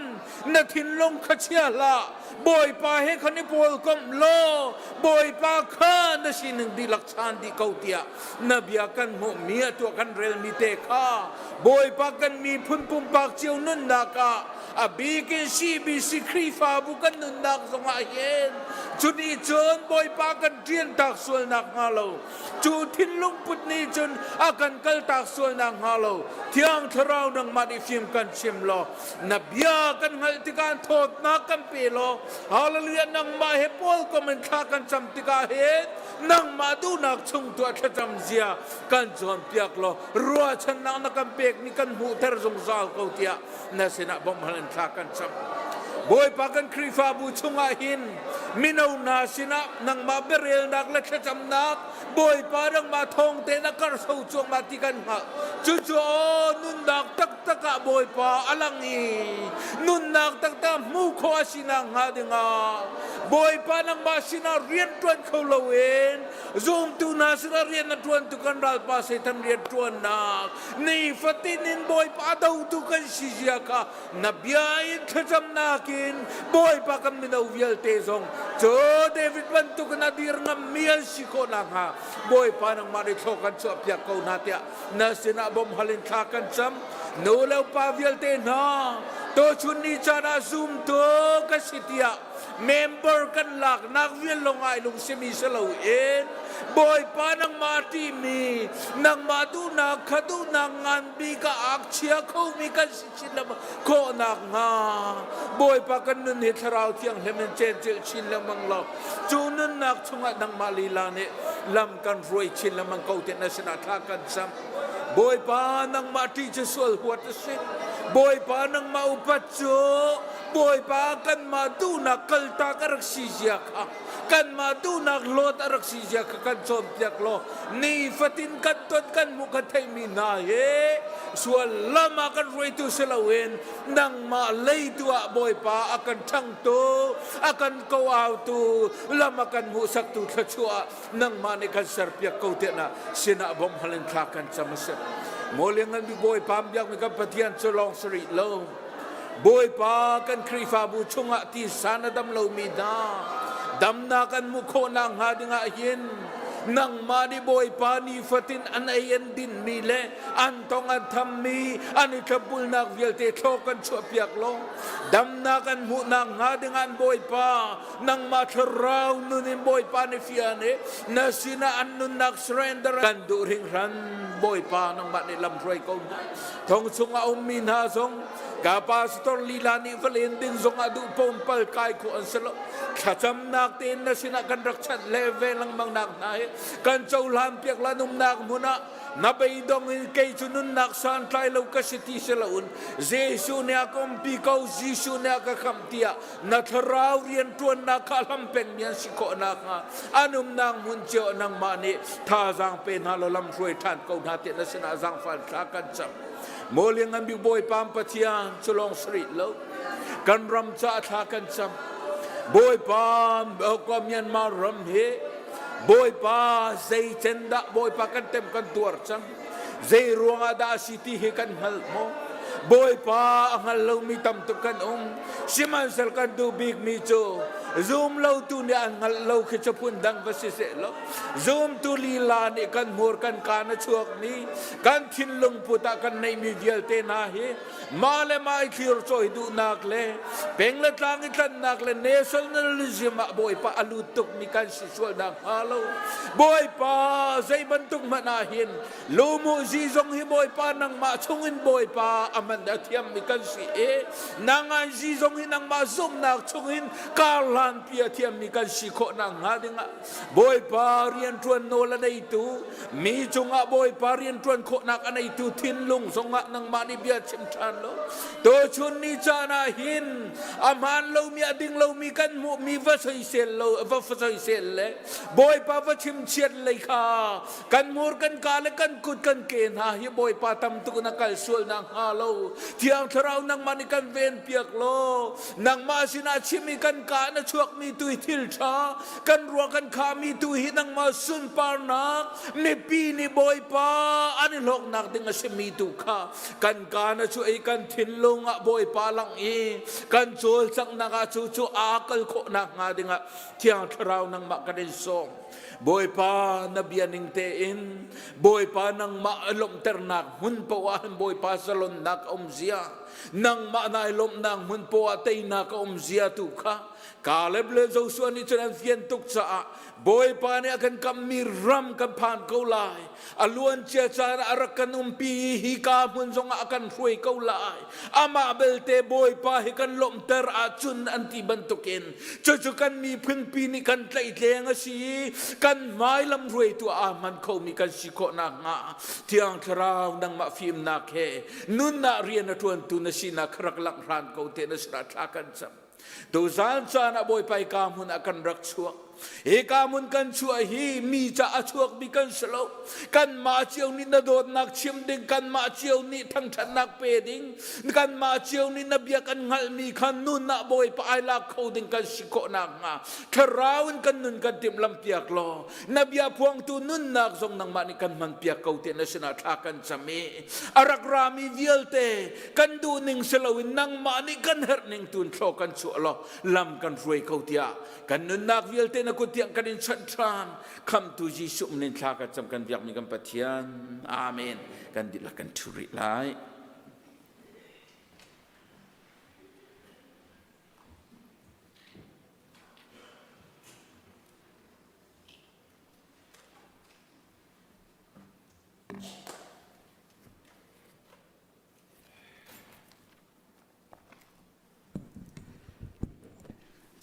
na thinlung kha chia hlah Bawipa he khan i pawlkomh law Bawipa kha na sining dihlak chaan dih ko tiah na bia kan hmuhmi a tuah kan relmi te kha Bawipa kan miphun pumpak cio nunnak ah a bik in CBC Khrihfabu kan nunnak zongah hin cuni cun Bawipa kan ṭiantak sualnak hnga lo cu thinlung put nih cun a kan kaltak sualnak hnga lo Thiang Thlarau nangmah nih fim kan chim law na bia kan hngalh tikah thawtnak kan pe law hallelujah nangmah he paul kom in thla kan cam tikah hin nangmah duhnak chung tuah thlacam zia kan cawnpiak law ruahchannak na kan pekmi kan hmuhter zungzal ko tiah na sinah bawmhhal in thla kan cam Bawipa kan Khrihfabu chungah hin mino hna sinah nangmah biarelnak le thlacamnak Bawipa nangmah thawng tein a karhso cuahmah ti kan hngalh. Cucu aw nunnak taktak ah Bawipa a lang i nunnak taktak hmu khawh a si nakhnga dingah Bawipa nangmah sinah rian ṭuan kho loin zumtu hna sinah rian a ṭuantu kan ralpa Satan rian ṭuannak nifatin in Bawipa a dotu kan si zia kha na bia in thlacamnak in Bawipa kan mino vialte zong cu David bantukin a dir ngammi an si khawh nakhnga Bawipa nangmah nih thlaw kan chuahpiak ko hna tiah na sinah bawmhal in thla kan cam nu le pa vialte hna tuchun ni caan ah zumtu ka si tiah member kan laknak vial lawng ai lungsimi si loin Bawipa nangmah ṭihmi nangmah duhnak kha duhnak ngan bik ah ak chia khomi kan si chin lengmang khawh nakhnga Bawipa kan nun hi thlarau thianghlim in cencilh chin lengmang law cu nunnak chungah nangmah lila nih lam kan hruai chin lengmang ko te na sinah thla kan cam Bawipa nangmah ṭih cu sual huat a si Bawipa nangmah upat cu Bawipa kanmah duhnak kaltak a rak si zia kha kanmah duhnak lawt a rak si zia kha kan cawnpiak law nifatin kan ton kan hmuh kan theihmi hna hi sual lam ah kan hruaitu si loin nangmah leitu ah Bawipa a kan ṭhangtu a kan ko-autu lam a kan hmuhsaktu thluachuah nangmah nih kan serpiak ko tiah sinah bawmhhal in thla kan cam a si. Maw lianngan bik Bawipa biakmi kan Pathian cu lawng si rih lo. Bawipa kan Khrihfabu chungah tisa na dam lomi hna damnak an hmuh khawhnak hnga dingah hin nangmah nih Bawipa nifatin an ei an dinmi le an tong an thammi an i thlopbulnak vialte thlaw kan chuahpiak law damnak an hmuhnak hnga dingah an Bawipa nangmah thlarau nun in Bawipa nih fian i na sinah an nunnak surrender kan duh hringhran Bawipa nangmah nih lam hruai ko hna thong chungah ummi hna zong Ka pastor lila nih va len ding zongah duh pawmpal kai khawh an si lo. Thlacamnak tein na sinah kan rak chanh le ve lengmang nak hna hi kan cohlan piak lan umnak hmun ah na beidong in kei cu nunnak santlai lo ka si ti si loin Jesuh nih a ka umpi ko Jesuh nih a ka khamh tiah na thlarau rianṭuannak kha hlam pengmi an si khawh nakhnga an umnak hmun cio nangmah nih thazaang pe hna law lam hruai ṭhan ko hna tiah na sinah zaangfah thla kan cam. Maw Lianngan Bik Bawipa Pathian cu lawng si rih lo. Kan ram caah thla kan cam. Bawipa Myanmar ram hi Bawipa zei cen dah Bawipa kan tem kan tuar cang. Zei ruangah dah a si ti hi kan hngal maw? Bawipa a hngal lomi tam tuk kan um. Sihmanhsehlaw kan duh bikmi cu zum lotu nih an hngalh lo khi cu phun dang va si seh law zumtu lila nih kan hmur kan kaan a chuakmi kan thinlung put ah kan neihmi vialte hna hi mah le mah i thlir cawi duhnak le peng le tlang i tlannak le nationalism ah Bawipa a lut tukmi kan si sual nak hnga lo Bawipa zei bantuk hmanh ah hin lumuzi zong hi Bawipa nangmah chungin Bawipa a man a thiammi kan si i nangan zi zong hi nangmah zumhnak chungin karhlan pi a thiammi kan si khawh nak hnga dingah Bawipa rianṭuan nawl a neitu mi cungah Bawipa rianṭuan khawhnak a neitu thinlung zongah nangmah nih bia chim ṭhan lo tuchun ni caan ah hin a hmaan lomi a ding lomi kan hmuhmi va soisel lo va soisel le Bawipa va chim chiat lei kha kan hmur kan ka le kan kut kan ke hna hi Bawipa tam tuk na kal sual nak hnga lo Thiang Thlarau nangmah nih kan ven piak law nangmah sinah chim i kan ka na chuakmi tu hi thil ṭha kan ruah kan khami tu hi nangmah sunparnak mipi nih Bawipa an i hlawknak ding a simi tu kha kan ka na chu i kan thinlung ah Bawipa lang i kan cawlcanghnak ah cu cu aa kal khawhnak hnga dingah Thiang Thlarau nangmah kan in sawm Bawipa na bia ning tein Bawipa nangmah lawmhternak hmun poah ah Bawipa zalonnak a um zia nangmah nai lawmhnak hmun poah teinak a um zia tu kha Kaleb le Joshua nih cun an fian tuk caah Bawipa nih a kan kammi ram kan phan ko lai. A luancia caan ah a rak kan umpi i hika hmun zongah a kan hruai ko lai. Amah belte Bawipa hi kan lawmhter ahcun an ti bantukin cucu kan miphunpi nih kan tlaihtleng a si i kan hmai lam hruaitu ah aa hman khomi kan si khawh nakhnga Thiang Thlarau nangmah fimnak he nunnak rian a ṭuantu na sinak kha rak langh hran ko te na sinah thla kan cam. Tuzaan caan ah Bawipa ka hmun ah kan rak chuak. Hi ka hmun kan chuah hi mi ca a chuakmi kan si lo. Kanmah cio nih na dawtnak chim ding, kanmah cio nih thangṭhatnak pe ding, kanmah cio nih na bia kan hngalhmi kha nun ah Bawipa ai lak kho ding kan si khawh nakhnga thlarau in kan nun kan timhlamh piak law na bia phuangtu nunnak zong nangmah nih kan hman piak ko tiah na sinah thla kan cam i a rak rami vialte kan duh ning si loin nangmah nih kan herh ning tun thlaw kan chuah law lam kan hruai ko tiah kan nunnak vialte na kut tiang kan in chanh ṭhan khamtu Jesuh min in thla kan cam kan biakmi kan Pathian amen kan dihlak kan ṭhu rih lai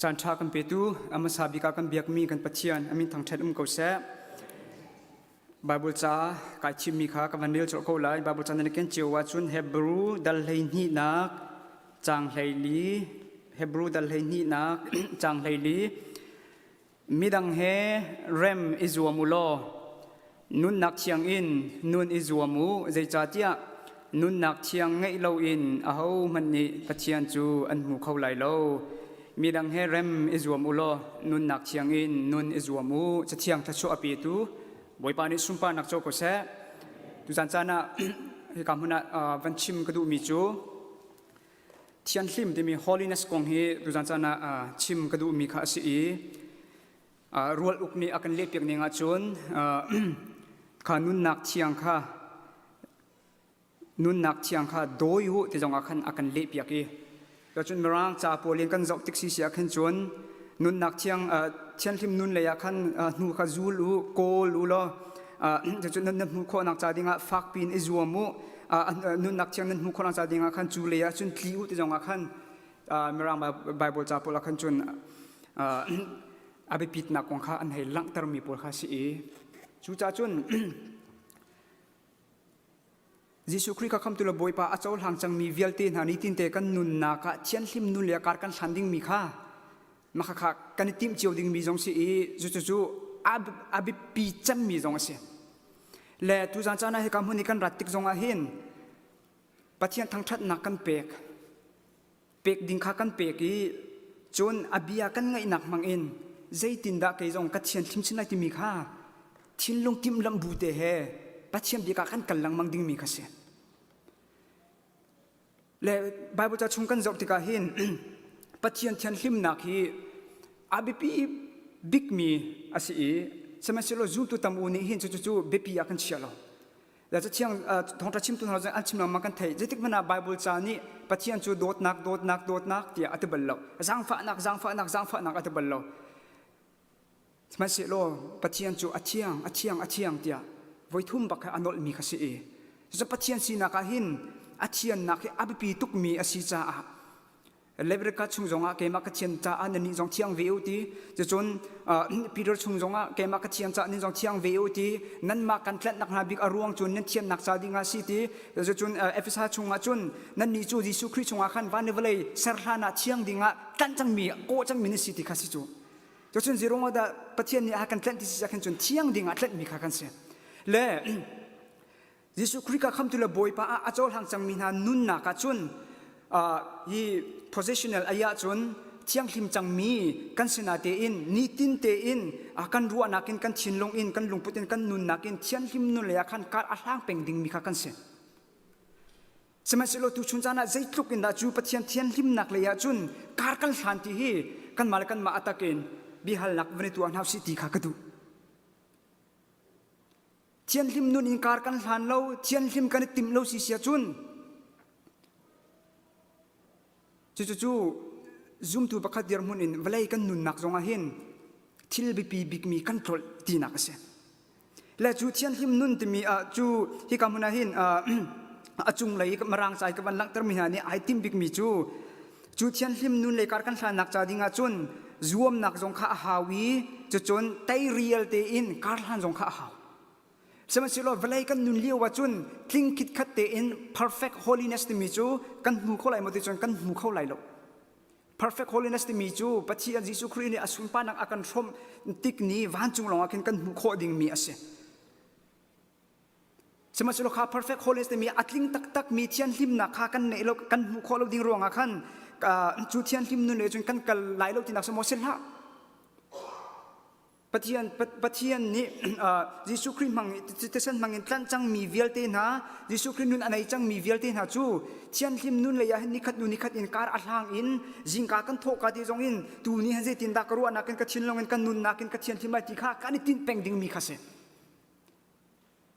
Caan ṭha kan petu a hmasa bik ah kan biakmi kan Pathian a min thangṭhat um ko seh. Bible ca kai thimmi kha ka van rel colh ko lai. Bible ca nan ken cio ahcun Hebrew dal 12nak caang 14 Hebrew dal 12nak caang 14 Midang he rem i zuam u law nunnak thiang in nun i zuam u, zeicahtiah nunnak thiang ngeih loin ahohmanh nih Pathian cu an hmu kho lai lo. Midang he rem i zuam u law nunnak thiang in nun i zuam u. Cathiang thluachuah a petu Bawipa nih sunparnak co ko seh. Tuzan caan ah hika hmun ah van chim ka duhmi cu. Thianhlim timi holiness kong hi tuzan caan ah chim ka duhmi kha a si i rual uk nih a kan lehpiak ning ahcun kha nunnak thiang kha nunnak thiang kha dawi u ti zong ah khan a kan lehpiak i cun mirang ca pawl in kan zoh tik si si ah khin cun nunnak thiang thianhlim nun lei ah khan hnu kha zul u kawl u law cun nan hmuh khawhnak ca dingah fakpi in i zuam u nunnak thiang nan hmuh khawhnak ca dingah khan cu lei ah cun tli u ti zong ah khan mirang Bible ca pawl ah khan cun a biapitnak kong kha an hei langhtermi pawl kha si i cucaah cun Jesuh Khrih kha khamtu le Bawipa a cohlang cangmi vialte hna nitinte kan nunnak ah thianhlim nun le kar kan hlan dingmi kha makhakha kan i timh cio dingmi zong si i cucu a biapi cemmi zong a si. Le tuzan caan ah hika hmun i kan rat tik zong ah hin Pathian thangṭhatnak kan pek. Pek ding kha kan pek i cun a bia kan ngaihnak hmangin zeitindah kei zong ka thianhlim chin lai timi kha thinlung timhlamh bu te he Pathian bia ah kan kal lengmang dingmi kha si. Le Bible ca chung kan zoh tikah hin Pathian thianhlimnak hi a biapi bikmi a si i sihmanhsehlaw zultu tam u nih hin cucu biapi ah kan chia lo. Le cathiang thawngṭha chimtu hna an chim lengmang kan theih. Zeitik hmanh ah Bible ca nih Pathian cu dawtnak, dawtnak, dawtnak tiah a ti bal lo. Zaangfahnak, zaangfahnak, zaangfahnak a ti bal lo. Sihmanhsehlaw Pathian cu a thiang, a thiang, a thiang tiah voithum bak a nolhmi kha si i cucu Pathian sinak ah hin a thiannak hi a biapi tukmi a si caah Leviticus chung zongah keimah ka thian caah nannih zong thiang ve u ti cucun Peter chung zongah keimah ka thian caah nan zong thiang ve u ti nanmah kan tlanhnak hna bik a ruang cu nan thiannak ca dingah si ti cucun Efesa chungah cun nannih cu Jesuh Khrih chungah khan van le vawlei ser hlan ah thiang dingah tlanh cangmi kawh cangmi nan si ti kha si cu cucun zeirung ah dah Pathian nih a kan tlanh ti si khan cun thiang dingah tlanhmi kha kan si le Jesuh Khrih ka khamtu le Bawipa ah a cohlang cangmi hna nunnak ah cun hi positional ai ah cun thianghlim cangmi kan sinah tein nitin tein kan ruahnak in kan thinlung in kan lungput in kan nunnak in thianghlim nun lei ah khan kar a hlang peng dingmi kha kan si. Sihmanhsehlaw tuchun caan ah zeitluk in dah cu Pathian thianhlimnak lei ah cun kar kan hlan ti hi kanmah le kanmah a takin biahalnak van i tuah hna usih ti kha ka duh. Thianhlim nun in kar kan hlan lo, thianhlim kan i timh lo si sia cun cucu zumtu pakhat dirhmun in vawlei kan nunnak zongah hin thil biapi bikmi kan tlolh tinak a si. Le cu thianhlim nun timi ah cu hika hmun ah hin a cunglei mirang ca i ka van langhtermi hna nih ai tim bikmi cu cu thianhlim nun le kar kan hlannak ca ding ah cun zuamnak zong kha a hau i cucun teirial tein kar hlan zong kha a hau. Sihmanhsehlaw vawlei kan nun lio ah cun tling khitkhat tein perfect holiness timi cu kan hmu kho lai maw ti cun kan hmu kho lai lo. Perfect holiness timi cu Pathian Jesuh Khrih nih a sunparnak a kan hrawmh tik ni vancung lawngah khin kan hmuh khawh dingmi a si. Sihmanhsehlaw kha perfect holiness timi a tling taktakmi thianhlimnak kha kan neih lo kan hmuh khawh lo ding ruangah khan cu thianhlim nun le cun kan kal lai lo tinak si maw si hlah. Pathian Pathian nih Jesuh Khrih hmang thisen hmang in tlanh cangmi vialte hna Jesuh Khrih nun a nei cangmi vialte hna cu thianhlim nun lei ah hin nikhat nu nikhat in kar a hlang in zingka kan thawhka ti zong in tu ni han zeitin dah ka ruahnak in ka thinlung in kan nunnak in ka thianhlim lai ti kha kan i tinh peng dingmi kha si.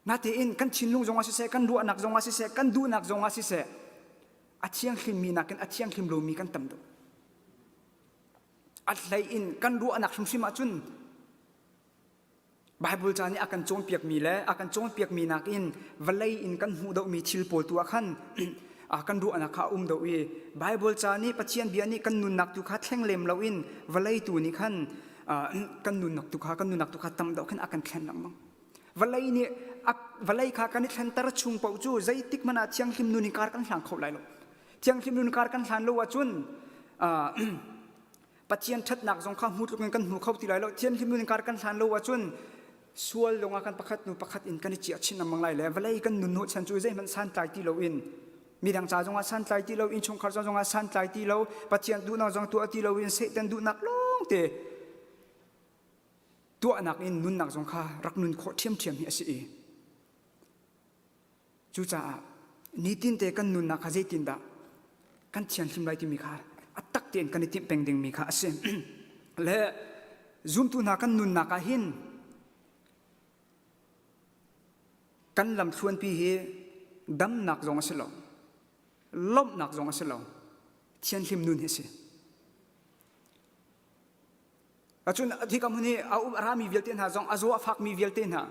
Natein kan thinlung zong ah siseh kan ruahnak zong ah siseh kan duhnak zong ah siseh a thianghlimmi nakin a thianghlim lomi kan tam deuh. A hlei in kan ruahnak hrimhrim ahcun Bible ca nih a kan cawnpiakmi le a kan cawnpiakmi nakin vawlei in kan hmuh deuhmi thil pawl tu ah khan kan ruahnak kha a um deuh i Bible ca nih Pathian bia nih kan nunnak tu kha thleng lem loin vawlei tu nih khan kan nunnak tu kha kan nunnak tu kha tam deuh khan a kan thlen lengmang. Vawlei nih vawlei kha kan i thlenter chung paoh cu zeitik hmanh ah thianghlim nun in kar kan hlang kho lai lo. Thianghlim nun kar kan hlan lo ahcun Pathian ṭhatnak zong kha hmu tluk in kan hmu kho ti lai lo. Thianghlim nun kar kan hlan lo ahcun sual lawngah kan pakhat hnu pakhat in kan i ciah chin lengmang lai le vawlei kan nun hnawh chan cu zeihmanh santlai ti loin midang ca zongah santlai ti lo innchungkhar ca zongah santlai ti lo Pathian duhnak zong tuah ti loin Satan duhnak lawngte tuahnak in nunnak zong kha rak nun khawh ṭhiamṭhiam hi a si i Cucaah nitinte kan nunnak kha zeitindah Kan thianghlim lai timi kha a tak tein kan i timh peng dingmi kha a si. Le zumtu hna kan nunnak ah hin kan lamthluanpi hi damnak zong a si lo, lawmhnak zong a si lo, thianghlim nun hi a si. Acun hika hmun hi a um a rami vialte hna zong a zaw a fakmi vialte hna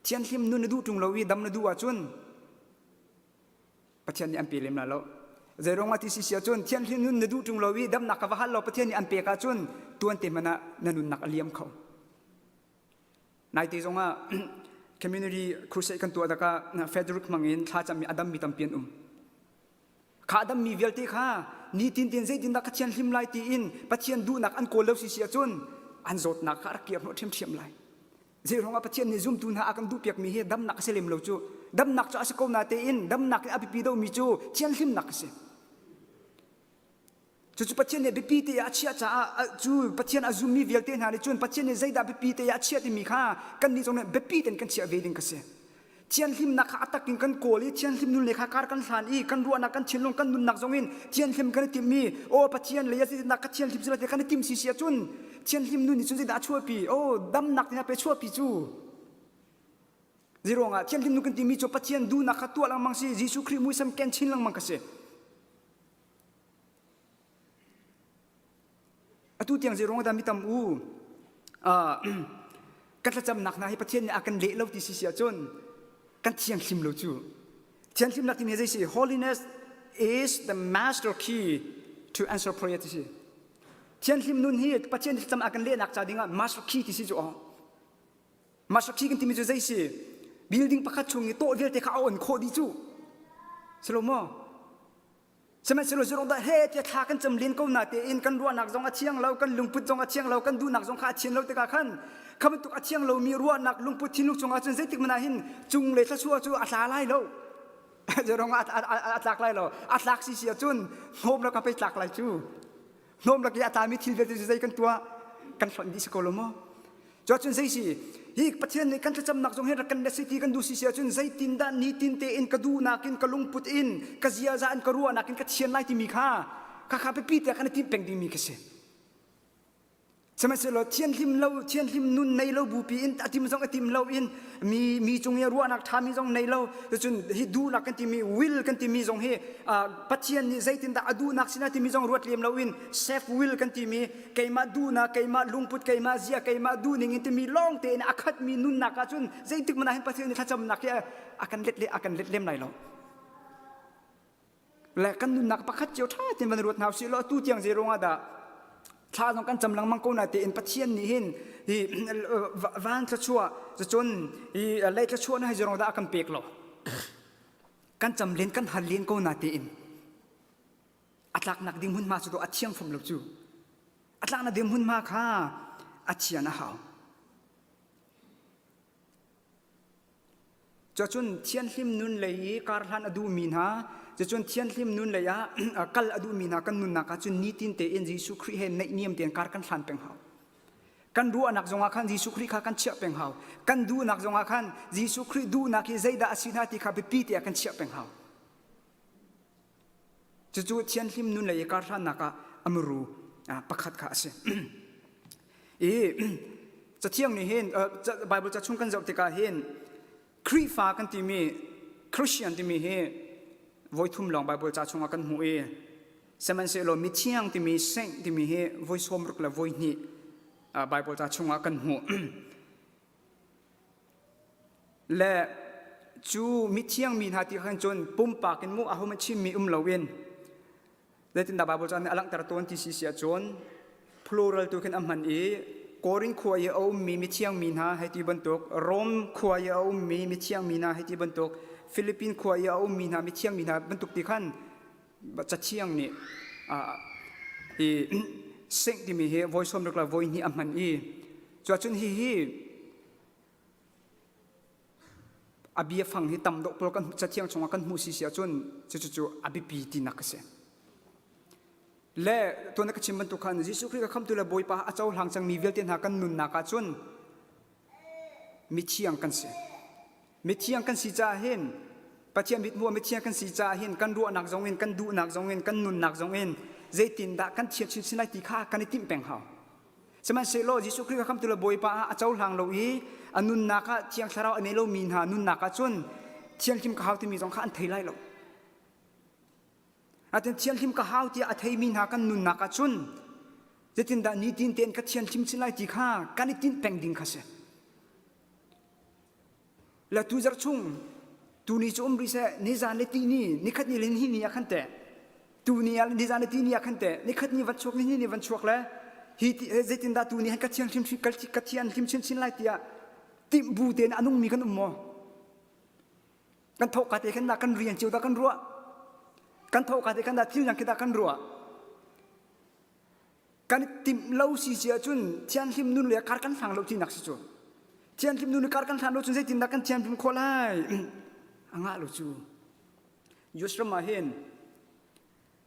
thianghlim nun na duh ṭung lo i dam na duh ahcun Pathian nih an pe lem la lo. Zeiruang ah ti si si ahcun thianghlim nun na duh ṭung lo i damnak ka va hal lo Pathian nih an pek ahcun tuan te hmanh ah na nunnak a liam kho. Naite zong ah community crusade kan tuah takah Frederick hmang in thlacam i a dammi tampi an um. Kha a dammi vialte kha nitin tin zeitindah ka thianhlim lai tiin Pathian duhnak an kawl lo si si ahcun an zawtnak kha a rak kir hnawh ṭhiamṭhiam lai. Zeiruangah Pathian nih zumtu hna a kan duhpiakmi hi damnak a si lem lo cu. Damnak cu a si ko natein damnak in a biapi deuhmi cu thianhlimnak a si. Cucu Pathian nih biapi te ah a chiah caah cu Pathian a zummi vialte hna nih cun Pathian nih zeidah biapi te ah a chiah timi kha kannih zong nih biapi tein kan chiah ve ding ka si. Thianhlimnak kha a tak in kan kawl i thianhlim nun le kha kar kan hlan i kan ruahnak kan thinlung kan nunnak zong in thianhlim kan i timh i aw Pathian lei ah ka thianhlim sila ti kan i tim si si ahcun thianhlim nun nih cun zeidah a chuahpi aw damnak nih a pe chuahpi cu Zeiruangah thianhlim nun kan timi cu Pathian duhnak kha tuah lengmang si Jesuh Khrih muisam ken chin lengmang ka si. Atu tiang zeiruang dah mi tam u kan thlacamnak hna hi Pathian nih a kan leh lo ti si si ahcun kan thianghlim lo cu. Thianghlimnak timi zei si holiness is the master key to answer prayer ti si. Thianghlim nun hi Pathian thlacam a kan lehnak ca dingah master key ti si cu aw. Master key kan timi cu zei si? Building pakhat chung i tawh vialte kha a on khawh dih cu. Salomo Sihmanhsehlaw zurong dah he tiah thla kan cam len ko na tein kan ruahnak zong a thiang lo, kan lungput zong a thiang lo, kan duhnak zong kha a thian lo tikah khan kha bantuk a thiang lomi ruahnak lungput thinlung chungah cun zeitik hmanh ah hin cung le thluachuah cu a tla lai lo. Zurong a tlak lai lo. A tlak si si ahcun hnawm lak ah pei tlak lai cu. Hnawm lak i a tlami thil vialte cu zei kan tuah? Kan hlonh dih si ko lo maw? Cuacun zei si hi Pathian nih kan thlacamnak zong hi rak kan let si ti kan duh si si ahcun zeitindah nitin tein ka duhnak in ka lungput in ka ziaza in ka ruahnak in ka thian lai timi kha kha kha biapi tiah kan i timh peng dingmi khi si. Sihmanhsehlaw thianhlim lo thianhlim nun nei lo bupi in a tim zong a tim lo in mi mi cung i ruahnak ṭhami zong nei lo cun hi duhnak kan timi will kan timi zong hi Pathian nih zeitindah a duhnak sinah timi zong ruat lem lo in self will kan timi keimah duhnak keimah lungput keimah zia keimah duhning in timi lawng tein a khatmi nunnak ah cun zeitik hmanh ah hin Pathian nih thlacamnak hi a kan let le a kan let lem lai lo le kan nunnak pakhat cio ṭha tein van ruat hna usih law atu tiang zei ruangah dah thla zong kan cam lengmang ko na tein Pathian nih hin hi van thluachuah cun hi lei thluachuah na hi zei ruangah dah a kan pek lo kan cam len kan hal len ko na tein a tlaknak ding hmunhma cu a thiang fom lo cu a tlaknak ding hmunhma kha a thian a hau Cuacun thianhlim nun lei i karhlan a duhmi hna, cucun thianhlim nun lei ah kal a duhmi hna kan nunnak ah cun nitin tein Jesuh Khrih he naihniam tein kar kan hlan peng hau. Kan ruahnak zongah khan Jesuh Khrih kha kan chiah peng hau. Kan duhnak zongah khan Jesuh Khrih duhnak hi zeidah a si hna ti kha biapi te ah kan chiah peng hau. Cucu thianhlim nun lei i karhlannak ah a muru pakhat kha a si. I cathiang nih hin Bible ca chung kan zoh tikah hin Khrihfa kan timi Christian timi hi voi thum lawng Bible ca chungah kan hmuh i sihmanhsehlaw mithiang timi saint timi hi voi sawmruk le voi hnih Bible ca chungah kan hmuh. Le cu mithiang mi hna ti khan cun pumpak in mu ahohmanh chimmi um loin zeitindah Bible ca nih a langhter tawn ti si si ahcun plural tu khin a hman i Korin khua i a ummi mithiang mi hna hei ti bantuk Rom khua i a ummi mithiang mi hna hei ti bantuk Philippine khua i a ummi hna mithiang mi hna bantuk ti khan cathiang nih i sing timi hi voi sawm ruk le voi hnih a hman i cuacun hihi a biafang hi tam deuh pawl kan cathiang chungah kan hmuh si si ahcun cucu a biapi tinak a si. Le tuan ka chim bantuk khan Jesuh Khrih ka khamtu le Bawipa a cohlang cangmi vialte hna kan nunnak ahcun mithiang kan si. Mithiang kan si caah hin. Pathian mithmuh mithiang kan si caah hin kan ruahnak zong in kan duhnak zong in kan nunnak zong in zeitindah kan thian chinchin lai ti kha kan i timh peng hau. Sihmanhsehlaw Jesuh Khrih kha khamtu le Bawipa ah a cohlang lo i a nunnak ah Thiang Thlarau a nei lomi hna nunnak ah cun thianghlim ka hau timi zong kha an thei lai lo. Natin thianghlim ka hau tiah a theimi hna kan nunnak ah cun zeitindah nitin tein ka thianghlim chin lai ti kha kan i tinh peng ding kha si. Le tu zarh chung tuni cu um rih seh nizan le tihni nikhat ni le ni ni ah khan teh tuni ah nizan le tihni ah khan teh nikhat ni van chuak ni ni van chuak le hi zeitindah tuni han ka thianghlim ka thianghlim chinchin lai tiah timh bu tein a nungmi kan um maw kan thawhka te khan dah kan rian cio dah kan ruah kan thawhka te khan dah thil dang khi dah kan ruah kan timh lo si si ahcun thianghlim nun le kar kan hlang lo tinak si cu thianghlim nun le kar kan hlan lo cun zeitindah kan thianghlim khawh lai a ngah lo cu US ram ah hin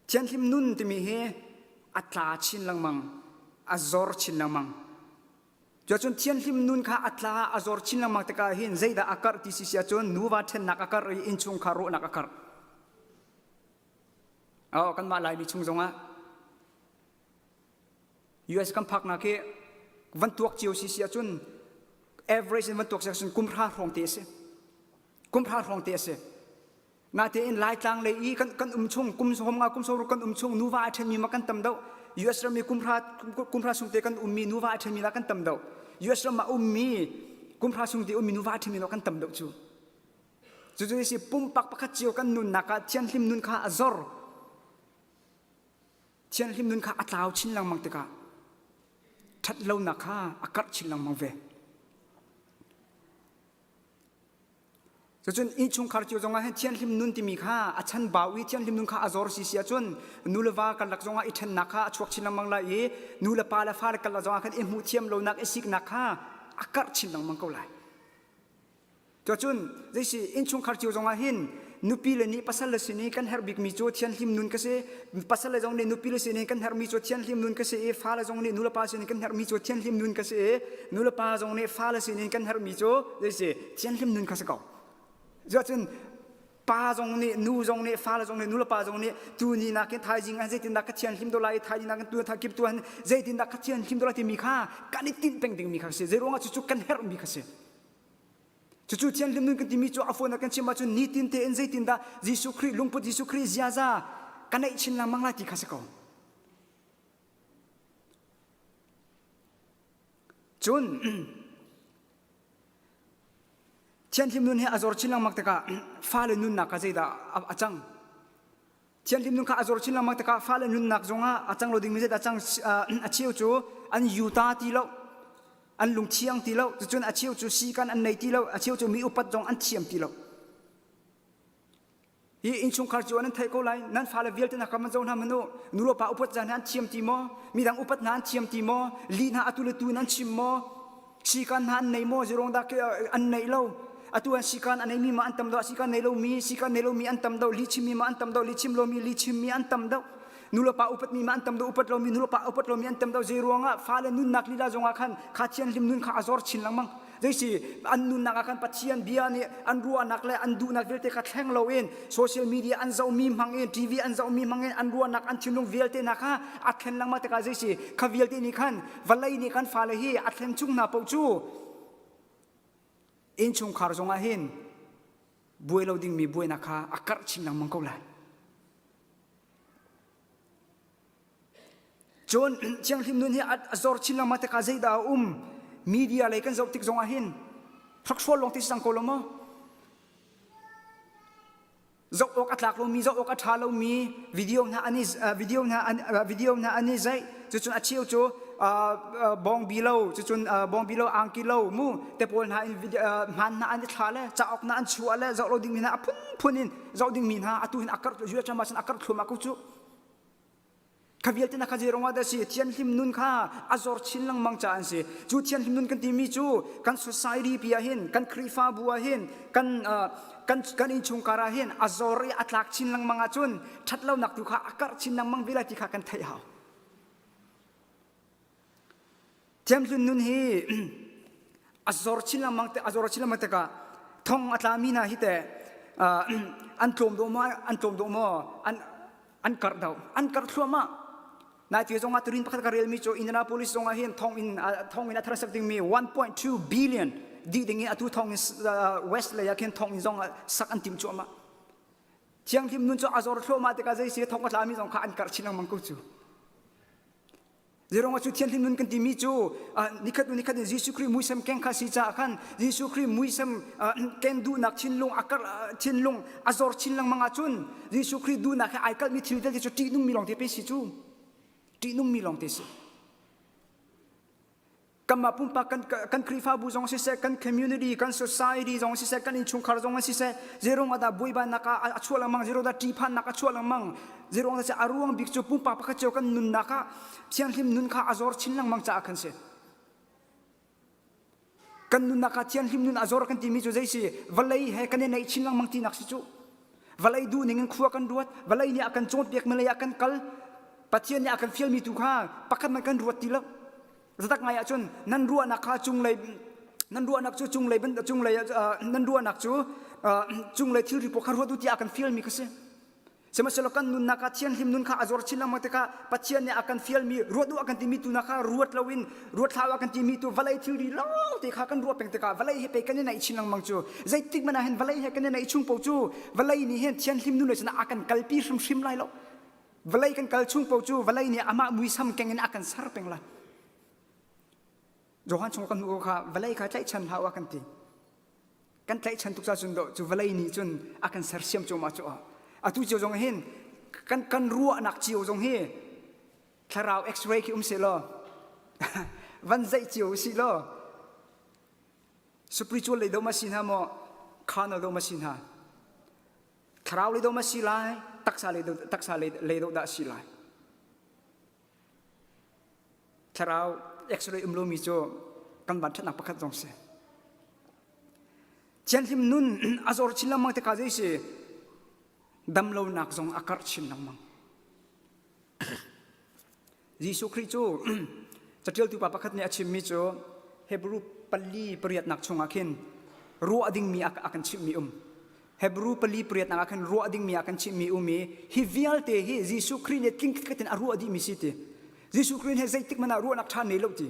thianghlim nun timi hi a tla chin lengmang a zor chin lengmang Cuacun thianhlim nun kha a tla a zor chin lengmang tikah hin zeidah a karh ti si si ahcun nuva ṭhennak a karh i innchungkhar rawhnak a karh. Oh, kanmah Laimi chung zongah US kan phaknak hi van tuak cio si si ahcun average in van tuak si ahcun kum hra hrawng te a si. Kum hra hrawng te a si. Natein Laitlang lei i kan, kan um chung kum sawm nga kum sawruk kan um chung nuva a ṭhenmi ma kan tam deuh. US ram i kum hra kum hra sung te kan ummi nuva a ṭhenmi la kan tam deuh. US ram ah ummi kum hra sung te ummi nuva a ṭhenmi la kan tam deuh cu. Cucu si pumpak pakhat cio kan nunnak ah thianghlim nun kha a zor. Thianghlim nun kha a tlau chin lengmang tikah ṭhatlonak kha a karh chin lengmang ve. Cucun innchungkhar cio zongah hin thianghlim nun timi kha a chanbau i thianghlim nun kha a zor si si ahcun nu le va karlak zongah i ṭhennak kha a chuak chin lengmang lai i nu le pa le fa le karlak zongah khan i hmuh thiam lonak i siknak kha a karh chin lengmang ko lai. Cuacun zeisi innchungkhar cio zongah hin nupi le nih pasal le sin i kan herh bikmi cu thianghlim nun ka si pasal le zong nih nupi le sin i kan herhmi cu thianghlim nun ka si i fale zong nih nulepa sin i kan herhmi cu thianghlim nun ka si i nulepa zong nih fale sin in kan herhmi cu zeisi thianghlim nun kha si ko cuacun pa zong nih nu zong nih fale zong nih nulepa zong nih tu ni nakin thaizing ah zeitindah ka thianghlim do lai i thaizing nakin tu kip tu han zeitindah ka thianghlim do lai timi kha kan i tinh peng dingmi kha si zeiruangah cucu kan herhmi kha si Cucu thianghlim nun kan timi cu a fawn kan chim ahcun nitin tein zeitindah Jesuh Khrih lungput Jesuh Khrih ziaza ka neih chin lengmang lai ti kha si ko. Cun thianghlim nun hi a zor chin lengmang tikah fale nunnak kha zeidah a cang? Thianghlim nun kha a zor chin lengmang tikah fale nunnak zongah a cang lo dingmi zeidah a cang a cheu cu an yuta ti lo an lungthiang ti lo cucun a cheu cu siikan an nei ti lo a cheu cu mi upat zong an thiam ti lo hi innchungkhar cu nan theih ko lai nan fale vialte na kam an zo hna manu nu le pa upat zan an thiam ti maw midang upat hna an thiam ti maw li hna atu le tu nan chim maw sikan hna an nei maw zirong dah an nei lo atu an sikan an nei mi ma an tam do sikan nei lo mi sikan nei lo mi an tam do li chim mi ma an tam do li chim lo mi li chim mi an tam do nulepa upatmi ma an tam deuh upat lomi nulepa upat lomi an tam deuh zei ruangah fale nunnak lila zongah khan kha thianghlim nun kha a zor chin lengmang zeisi an nunnak ah khan Pathian bia nih an ruahnak le an duhnak vialte kha thleng loin social media an zohmi hmang in TV an zohmi hmang in an ruahnak an thinlung vialte hna kha a thlen lengmang tikah zeisi kha vialte nih khan vawlei nih kan fale hi a thlen chung hna paoh cu innchungkhar zongah hin buai lo dingmi buainak kha a karh chin lengmang ko lai. Cun thianghlim nun hi a zor chin lengmang tikah zeidah a um? Media lei kan zoh tik zongah hin hrakhrawl lawng ti si cang ko lo maw? Zoh awk a tlak lomi, zoh awk a ṭha lomi video hna an i video hna an video hna an i zeih. Cucun a cheu cu bawngbi lo, cucun bawngbi lo, angki lo mu te pawl hna in hmaan hna an i thla le cauk hna an chuah le zoh lo dingmi hna a phunphun in zoh dingmi hna atu hin a karh US ram ah cun a karh thluahmah ko cu. Kha vialte na kha zei ruangah dah si thianhlim nun kha a zor chin lengmang caah an si. Cu thianhlim nun kan timi cu kan society pi ah hin kan Khrihfabu ah hin kan kan kan innchungkhar ah hin a zor i a tlak chin lengmang ahcun ṭhatlonak tu kha a karh chin lengmang ve lai ti kha kan theih hau. Thianghlim nun hi a zor chin lengmang a zor chin lengmang tikah thong a tlami hna hi teh. an tlawm dawh maw an tlawm dawh maw an an karh deuh an karh thluahmah nai te zong ah turin pakhat ka relmi cu Indianapolis zong ah hin thong in thong in a thar sak dingmi 1.2 billion dih ding in atu thong in west lei ah khin thong in zong sak an tim cuahmah thianghlim nun cu a zor thluahmah tikah zei si thong a tlami zong kha an karh chin lengmang ko cu Zeirong cu thianghlim nun kan timi cu nikhat nikhat in Jesuh Khrih muisam keng kha si caah khan Jesuh Khrih muisam ken duhnak thinlung a kar thinlung a zor chin lengmang ahcun Jesuh Khrih duhnak he ai kalhmi thil vialte cu ṭihnungmi lawngte pe si cu ṭihnungmi lawngte si. Kanmah pumpak kan, kan Khrihfabu zong siseh, kan community, kan society zong siseh, kan innchungkhar zong siseh, zeirung ah dah buaibainak ah a chuah lengmang, zeirung dah ṭihphannak a chuah lengmang, zeirung dah a ruang bik cu pumpak pakhat cio kan nunnak ah thianghlim nun kha a zor chin lengmang caah khan si. Kan nunnak ah thianghlim nun a zor kan timi cu zei si, vawlei he kan i naih chin lengmang tinak si cu. Vawlei duh ning in khua kan ruat, vawlei nih a kan cawnpiak mi lei ah kan kal, Pathian nih a kan fialmi tu kha pakhat man kan ruat ti lo. Zatak ngai ahcun nan ruahnak kha cunglei nan ruahnak cu cunglei cunglei nan ruahnak cu cunglei thilri pawl kha ruat u tiah a kan fialmi kha si. Sihmanhsehlaw kan nunnak ah thianghlim nun kha a zor chin lengmang tikah Pathian nih a kan fialmi ruat u a kan timi tu na kha ruat loin ruat hlah u a kan timi tu vawlei thilri lawng te kha kan ruah peng tikah vawlei he pei kan i naih chin lengmang cu zeitik hmanh ah hin vawlei he kan i naih chung paoh cu vawlei nih hin thianghlim nun lei cun a kan kalpi hrimhrim lai lo. Vawlei kan kal chung paoh cu vawlei nih amah muisam keng in a kan ser peng lai. Johan chung kan hmuh kha vawlei kha tlaihchan hlah u a kan ti. Kan tlaihchan tuk cun do cu vawlei nih cun a kan sersiam cuahmah cu. Atu cio zong hin kan kan ruahnak cio zong hi thlarau x-ray khi um seh law van zeih cio usih law spiritual lei do ma si hna maw carnal do ma si hna Thlarau lei do ma si lai, taksa lei do, taksa lei, lei do dah si lai. Thlarau x-ray um lomi cu kan van ṭhatnak pakhat zong si. Thianghlim nun a zor chin lengmang tikah zei si damlonak zong a karh chin lengmang. Jesuh Khrih cu caṭialtu pa pakhat nih a chimmi cu Hebrew pali pariatnak chungah khin ruah dingmi a kan chimhmi um. Hebrew pali pariatnak ah khin ruah dingmi a kan chimhmi um i hi vialte hi Jesuh Khrih nih tling khat in a ruah dihmi si ti. Jesuh Khrih nih zeitik hmanh ah ruahnak ṭha nei lo ti.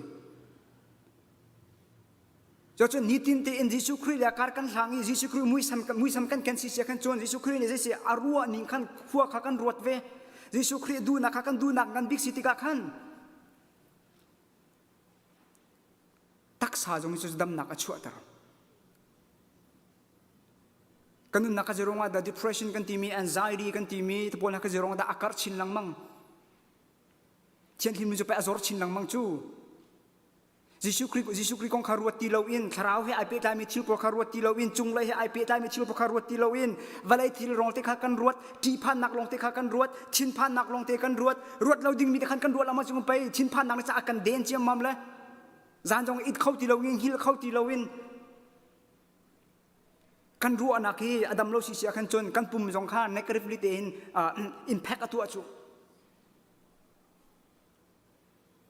Cucun nitin tein Jesuh Khrih le kar kan hlang i Jesuh Khrih muisam muisam kan ken si sia khan cun Jesuh Khrih nih zeisi a ruah ning khan khua kha kan ruat ve. Jesuh Khrih duhnak kha kan duhnak ngan bik si tikah khan taksa zong cu damnak a chuahter. Kan nunnak ka zirong ah dah depression kan timi anxiety kan timi te pawl hna ka zirong ah dah a karh chin lengmang. Thianghlim cu pe a zor chin lengmang cu. Jesuh Khrih Jesuh Khrih kong kha ruat ti loin thlarau he ai pehtlaimi thil pawl kha ruat ti loin cunglei he ai pehtlaimi thil pawl kha ruat ti loin vawlei thil lawng te kha kan ruat ṭihphannak lawng te kha kan ruat thinphannak lawng te kan ruat ruat lo dingmi te khan kan ruat lama cung pei thinphannak nih a kan den ciammam le zan zong it kho ti loin hil kho ti loin kan ruahnak hi a dam lo si si ah khan cun kan pum zong kha negatively tein impact a tuah cu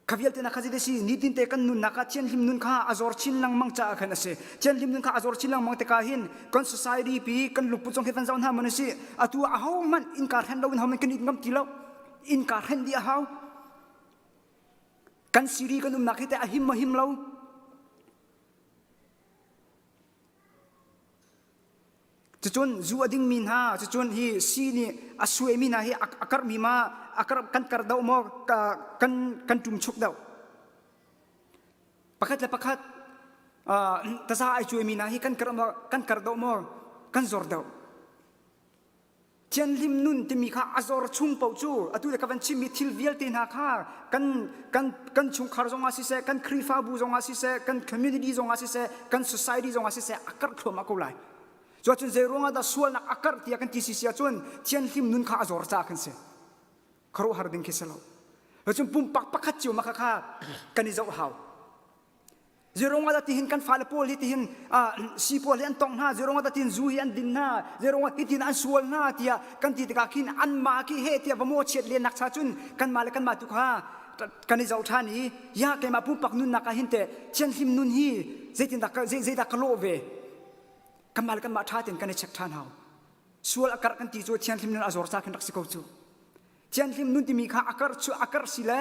Kha vialte na kha zei si nitin te kan nunnak ah thianhlim nun kha a zor chin lengmang caah khan a si. Thianhlim nun kha a zor chin lengmang tikah hin kan society pi kan lungput zong hi van zoh hna man si. Atu ah aho hmanh innka hren lo in ho kan it ngam ti lo. Innka hren dih a hau. Kan siri kan umnak hi te a him ma him lo. Cucun zu a dingmi hna, cucun hi si nih a suaimi hna hi a karhmi ma a kar, kan kar deuh maw kan kan ṭumchuk deuh. Pakhat le pakhat uh, taza ai cuaimi hna hi kan kar maw kan kar deuh maw kan zor deuh. Thianhlim nun timi kha a zor chung paoh cu atu le ka van chimmi thil vialte hna kha kan kan kan chungkhar zongah siseh kan Khrihfabu zongah siseh kan community zongah siseh kan society zongah siseh a karh thluahmah ko lai. Cuacun zei ruangah dah sualnak a karh tiah kan ti si si ahcun thianhlim nun kha a zor caah khan si. Khuaruahhar ding khi si lo. Cun pumpak pakhat cio ma kha kha kan i zoh hau. Zeirung ah tihin kan fale pawl hi tihin si pawl hi an tong hna zeirung ah tihin zu hi an din hna zeirung ah hitin an sual hna tiah kan ti tikah khin anmah khi he tiah va maw chiat len nak cha cun kanmah le kanmah tu kha kan i zoh ṭhan i ya keimah pumpak nunnak ah hin teh thianhlim nun hi zeitindah zeidah ka lawh ve kanmah le kanmah ṭha tein kan i check ṭhan hau. Sual a karh kan ti cu thianghlim nun a zor ca khin rak si ko cu. Thianghlim nun timi kha a karh cu a karh si le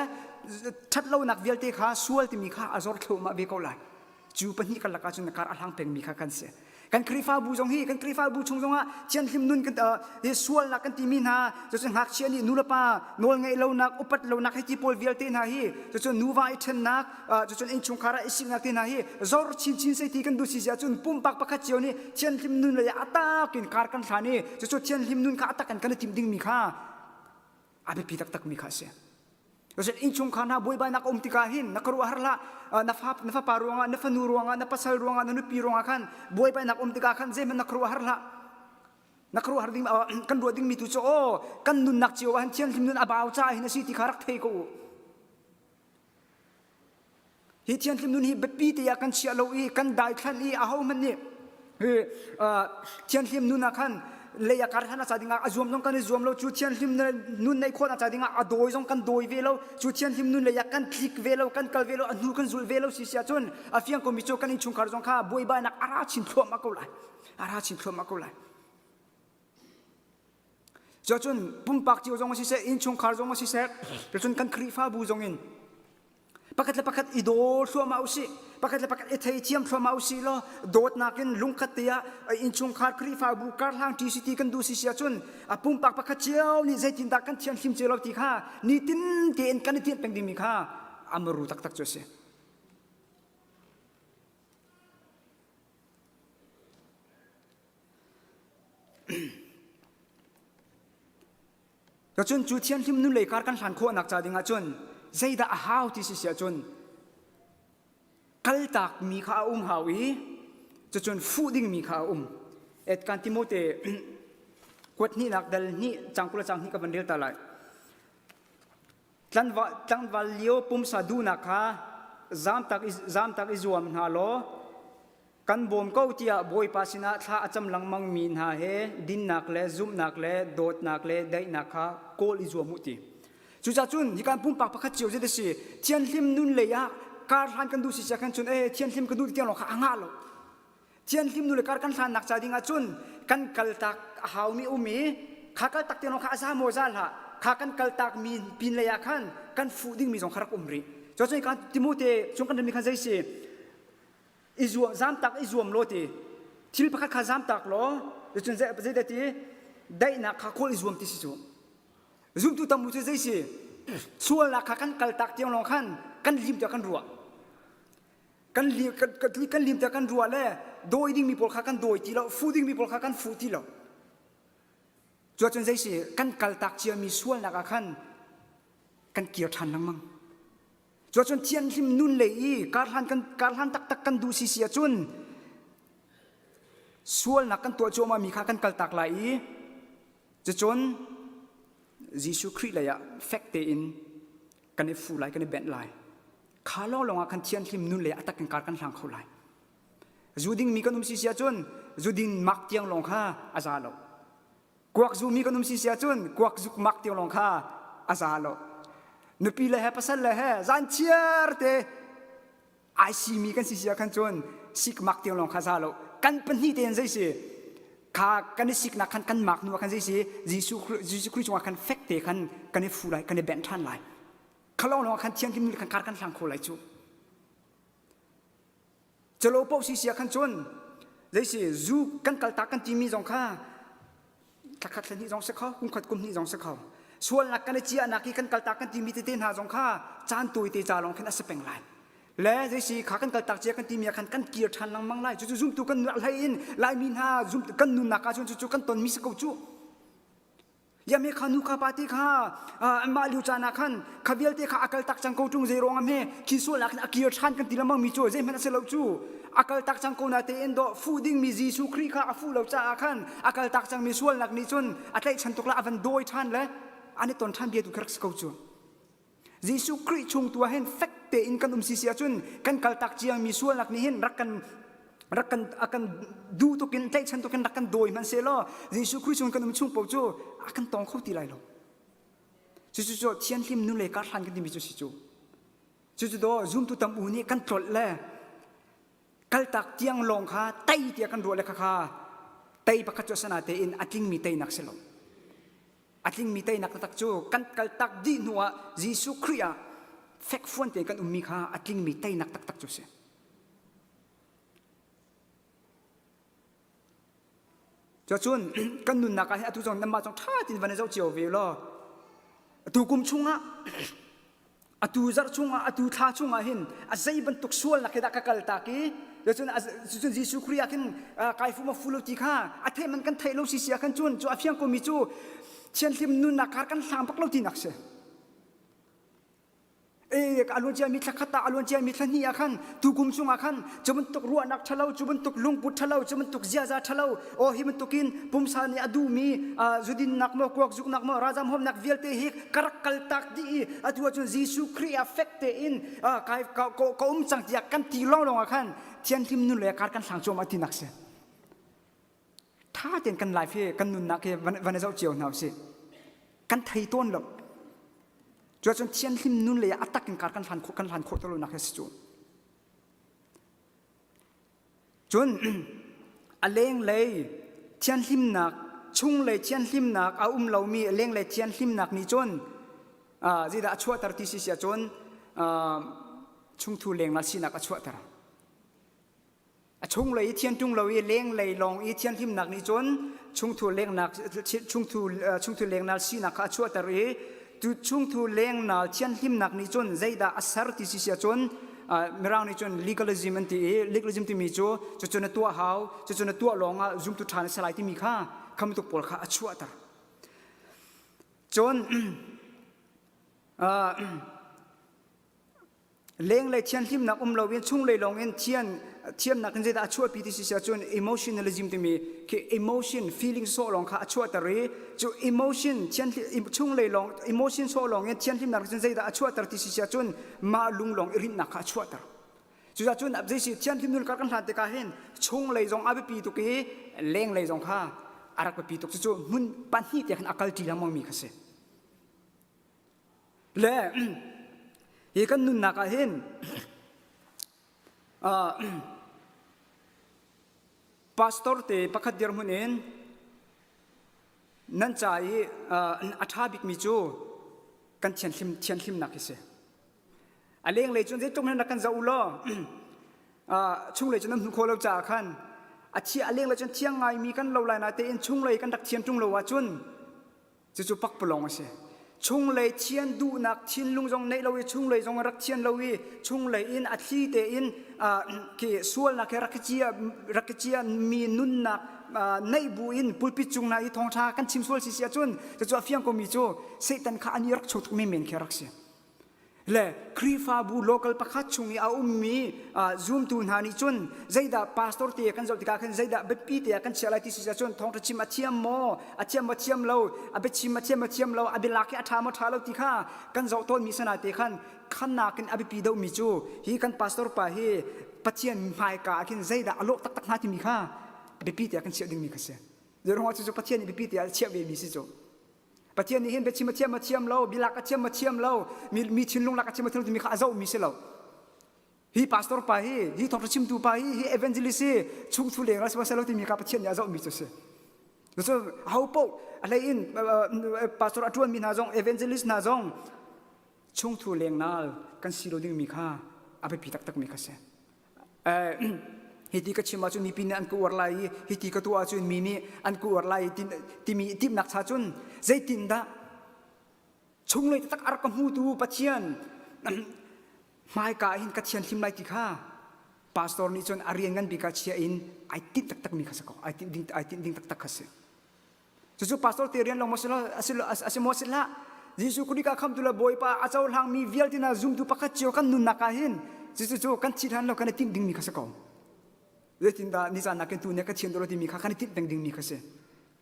ṭhatlonak vialte kha sual timi kha a zor thluahmah ve ko lai. Cu pahnih karlak ahcun na kar a hlang pengmi kha kan si. Kan Khrihfabu zong hi kan Khrihfabu chung zongah thianghlim nun kan hi sualnak kan timi hna cucun ngakchia nih nulepa nawl ngeih lonak upat lonak hei ti pawl vialte hna hi cucun nuva i ṭhennak cucun innchungkhar ah i siknak te hna hi zor chinchin sei ti kan duh si ahcun pumpak pakhat cio nih thianghlim nun lei ah a tak in kar kan hlan i cucu thianghlim nun kha a tak in kan i timh dingmi kha a biapi taktakmi kha a si. Cucun innchungkhar hna buaibainak a um tikah hin na khuaruahhar hlah na fa na fapa ruangah na fanu ruangah na pasal ruangah na nupi ruangah khan buaibainak um tikah khan zeihmanh na khuaruahhar hlah na khuaruahhar ding kan ruah dingmi tu cu aw kan nunnak cio ah hin thianghlim nun a bau caah hin a si ti kha rak thei ko u Hi thianghlim nun hi biapi te ah kan chiah lo i kan daithlan i ahohmanh nih hi thianghlim nun ah khan lei a kar hlan a ca dingah a zuam zong kan i zuam lo cu thianghlim nun neih khawhnak ca dingah a dawi zong kan dawi ve lo cu thianghlim nun lei ah kan tlik ve lo kan kal ve lo a hnu kan zulh ve lo si si ahcun a fiang komi cu kan innchungkhar zong kha buaibainak a ra chin thluahmah ko lai a ra chin thluahmah ko lai Cuacun pumpak cio zong siseh, innchungkhar zong siseh, cun kan Khrihfabu zong in pakhat le pakhat i daw thluahmah usih, pakhat le pakhat i theithiam thluahmah usih law dawtnak in lungkhat te ah innchungkhar Khrihfabu karhlang ṭi si ti kan duh si si ahcun a pumpak pakhat cio nih zeitindah kan thianhlim cio lo ti kha nitin tein kan i tinh peng dingmi kha a maru taktak cu a si. Cun cu thianghlim nun lei kar kan hlan khawhnak ca dingah cun zeidah a hau ti si si ahcun kaltakmi kha a um hau i cucun fuh dingmi kha a um. Et kan Timote kuat hnihnak dal hnih cang 20 cang hnih ka van rel ta lai. Tlangval lio pumsa duhnak kha zamtak i, zamtak i zuam hna law Kan bawm ko tiah Bawipa sinah thla a cam lengmangmi hna he dinnak le zumhnak le dawtnak le daihnak kha kawl i zuam u ti. Cucaah cun hi kan pumpak pakhat cio zet a si. Thianhlim nun lei ah kar hlan kan duh si sia khan cun eh thianhlim ka duh ti tiang lawng kha a ngah lo. Thianhlim nu le kar kan hlannak ca ding ah cun kan kaltak a haumi um i kha kaltak tiang lawng kha a za maw za hlah kha kan kaltak mi pin lei ah khan kan fuh dingmi zong kha rak um rih. Cucaah kan Timote chung kan rami khan zei si i zuam zamtak i zuam law ti thil pakhat kha zamtak law cun zeidah ti daihnak kha kawl i zuam ti si cu zumtu tam cu zei si sualnak kha kan kaltak tiang lawng khan kan lim tiah kan ruah kan lim kan lim tiah kan ruah le dawi dingmi pawl kha kan dawi ti lo fu dingmi pawl kha kan fu ti lo cuacun zei si kan kaltak ciami sualnak ah khan kan kir ṭhan lengmang Cuacun thianhlim nun lei i karhlan kan karhlan taktak kan duh si si ahcun sualnak kan tuah cuahmah mi kha kan kaltak lai i cucun Jesuh Khrih lei ah fek tein kan i fu lai kan i benh lai. Kha lawnglawng ah khan thianhlim nun lei ah a tak in kar kan hlang kho lai. Zu dingmi kan um si si ahcun zu din mak tiang lawng kha a za lo. Kuak zumi kan um si si ahcun kuak zuk mak tiang lawng kha a za lo. Nupi le he pasal le he zan chiar te ai simi kan si si ah khan cun sik mak tiang lawng kha za lo. Kan pahnih tein zei si kha kan i siknak khan kan mak hnu ah khan zei si Jesuh Jesuh Khrih cungah khan fek te khan kan i fu lai kan i benh ṭhan lai. Kha lawng lawng ah khan thianghlim khan kar kan hlang kho lai cu. Calo paoh si sia khan cun zeisi zu kan kaltak kan timi zong kha thlakhat thla zong si kho kum khat kum hnih zong si kho sualnak kan i ciahnak i kan kaltak kan timi tete hna zong kha caan tawi te ca lawng khin a si peng lai le zeisi kha kan kaltak cia kan timi ah khan kan kir ṭhan lengmang lai cucu zumtu kan hlei in laimi hna zumtu kan nunnak ah cun cucu kan tonmi si ko cu Yame kha nu kha pa ti kha anmah liu caan ah khan kha vialte kha a kal tak cang ko ṭung zei ruang ah hme khi sualnak in a kir ṭhan kan ti lengmang mi cu zeihmanh a si lo cu a kal tak cang ko na tein dawh fuh dingmi Jesuh Khrih kha a fuh lo caah khan a kal tak cangmi sualnak nih cun a tlaihchan tuk la a van dawi ṭhan le an i ton ṭhan bia tu kha rak si ko cu Jesuh Khrih chung tu ah hin fek tein kan um si si ahcun kan kaltak ciangmi sualnak nih hin rak kan rak kan a kan duh tukin tlaihchan tukin rak kan dawi hmanh sehlaw Jesuh Khrih chung kan um chung paoh cu a kan tong kho ti lai lo. Cucu cu thianhlim nu le karhlan kan timi cu si cu. Cucu do zumtu tam u nih kan tlolh le kaltak tiang lawng kha tai tiah kan ruah le kha kha. Tei pakhat cu a si natein a tlingmi teinak si lo. A tlingmi teinak taktak cu kan kaltak dih hnu ah Jesuh Khrih ah fekfuan tein kan ummi kha a tlingmi teinak taktak cu a si. Cuacun kan nunnak ah hin atu zong nanmah zong ṭha tein van i zoh cio ve law atu kum chungah atu zarh chungah atu thla chungah hin a zei bantuk sualnak hi dah ka kal tak i cun cun Jesuh Khrih ah khin kai fu ma fu lo ti kha a theih man kan theih lo si si ah khan cun cu a fiang komi cu thianhlim nunnak kar kan hlang bak lo tinak si. E a luan ciami thla khat ah a luan ciami thla hnih ah khan tukum chungah khan cu bantuk ruahnak ṭhalo cu bantuk lungput ṭhalo cu bantuk ziaza ṭhalo aw hi bantukin pumsa nih a duhmi zudinnak maw kuak zuknak maw ralzam hawmnak vialte hi ka rak kaltak dih i atu ahcun Jesuh Khrih ah fek tein kai ka um cang tiah kan ti lawnglawng ah khan thianhlim nun le kar kan hlang cuahmah tinak si. Ṭha tein kan life hi kan nunnak hi van i zoh cio hna usih. Kan thei tawn lo. Cuacun thianhlim nun lei ah a tak in kar kan hlan khawh kan hlan khawh to lonak hi a si cu. Cun a lenglei thianhlimnak chunglei thianhlimnak a um lomi a lenglei thianhlimnak nih cun zeidah a chuahter ti si si ahcun chungthu lengah sinak a chuahter. A chunglei i thian ṭung lo i lenglei lawng i thianhlimnak nih cun chungthu lengnak chungthu chungthu lengnal sinak kha a chuahter i tu chungthu lengnal thianhlimnak nih cun zeidah a ser ti si sia cun mirang nih cun legalism an ti i legalism timi cu cucu na tuah hau cucu na tuah lawng ah zumtu ṭha na si lai timi kha khamtuk pawl kha a chuahter cun Lenglei thianhlimnak um loin chunglei lawngin thian thiamnak in zeidah a chuahpi ti si ahcun emotionalism timi khi emotion feeling sawh lawng kha a chuahter i cu emotion chunglei lawng emotion sawh lawng in thianhlimnak cun zeidah a chuahter ti si ahcun mah lung lawng i rinhnak kha a chuahter. Cucaah cun zeisi thianhlim nun kar kan hlan tikah hin chunglei zong a biapi tuk i lenglei zong kha a rak biapi tuk cucu hmun pahnih te khan a kalṭi lengmang mi kha si. Le hi kan nunnak ah hin pastor te pakhat dirhmun in nan ca i a ṭha bikmi cu kan thianhlim thianhlimnak hi si. A lenglei cun zeitluk hmanh rak kan zoh u law chunglei cun nan hmuh khawh lo caah khan a thi a lenglei cun thiang ngaimi kan lo lai natein chunglei kan rak thian ṭung lo ahcun Cucu pakpalawng a si. Chunglei thian duhnak thinlung zong neih lo i chunglei zong rak thian lo i chunglei in a thli tein khi sualnak he rak cia rak cia mi nunnak neih bu in pulpit cung hna i thawngṭha kan chim sual si si ahcun cucu a fiang komi cu Satan kha an i rak chuak men men khi rak si. Le Khrihfabu local pakhat chung i a ummi zumtu hna nih cun zeidah pastor te kan zoh tikah khan zeidah biapi te ah kan chiah lai ti si cun thawngṭha chim a thiam maw a thiam maw thiam lo a biachim a thiam maw thiam lo a bialak hi a ṭha maw ṭha lo ti kha kan zoh tawnmi sana te khan khannak in a biapi deuhmi cu hi kan pastor pa hi Pathian hmaika ah khin zeidah a lawh taktak hnga timi kha biapi te ah kan chiah dingmi kha si. Zeruangah cucu Pathian nih biapi te ah a chiah vemi si cu. Pathian nih hin biachim a thiam a thiam lo, bialak a thiam a thiam lo, mi, mi thinlung lak a thiam a thiam lo timi kha a zohmi si lo. Hi pastor pa hi, hi thawngṭha chimtu pa hi, hi evangelist hi chungthu leng a si lo timi kha Pathian nih a zohmi cu a si. Cu ho paoh a hlei in pastor a ṭuanmi hna zong, evangelist hna zong chungthu lengnal kan si lo dingmi kha a biapi taktakmi kha si. Hiti ka chim ahcun mipi nih an ka uar lai i hiti ka tuah ahcun mi nih an ka uar lai timi timhnak cha cun zeitindah chunglei taktak a rak ka hmutu Pathian hmaika hin ka thianhlim lai ti kha pastor nih cun a rian ngan bik ah chia in ai tinh taktakmi kha si ko ai tinh ding ai tinh ding taktak kha si. Cucu pastor te rian lawng maw a si maw si hlah. Jesuh Khrih ka khamtu le Bawipa a cohlangmi vialte hna zumtu pakhat cio kan nunnak ah hin cucu cu kan thih hlan lo kan i timh dingmi kha si ko. Zeitindah nizan nakin tu nih ka thian dawh timi kha kan i timh peng dingmi kha si.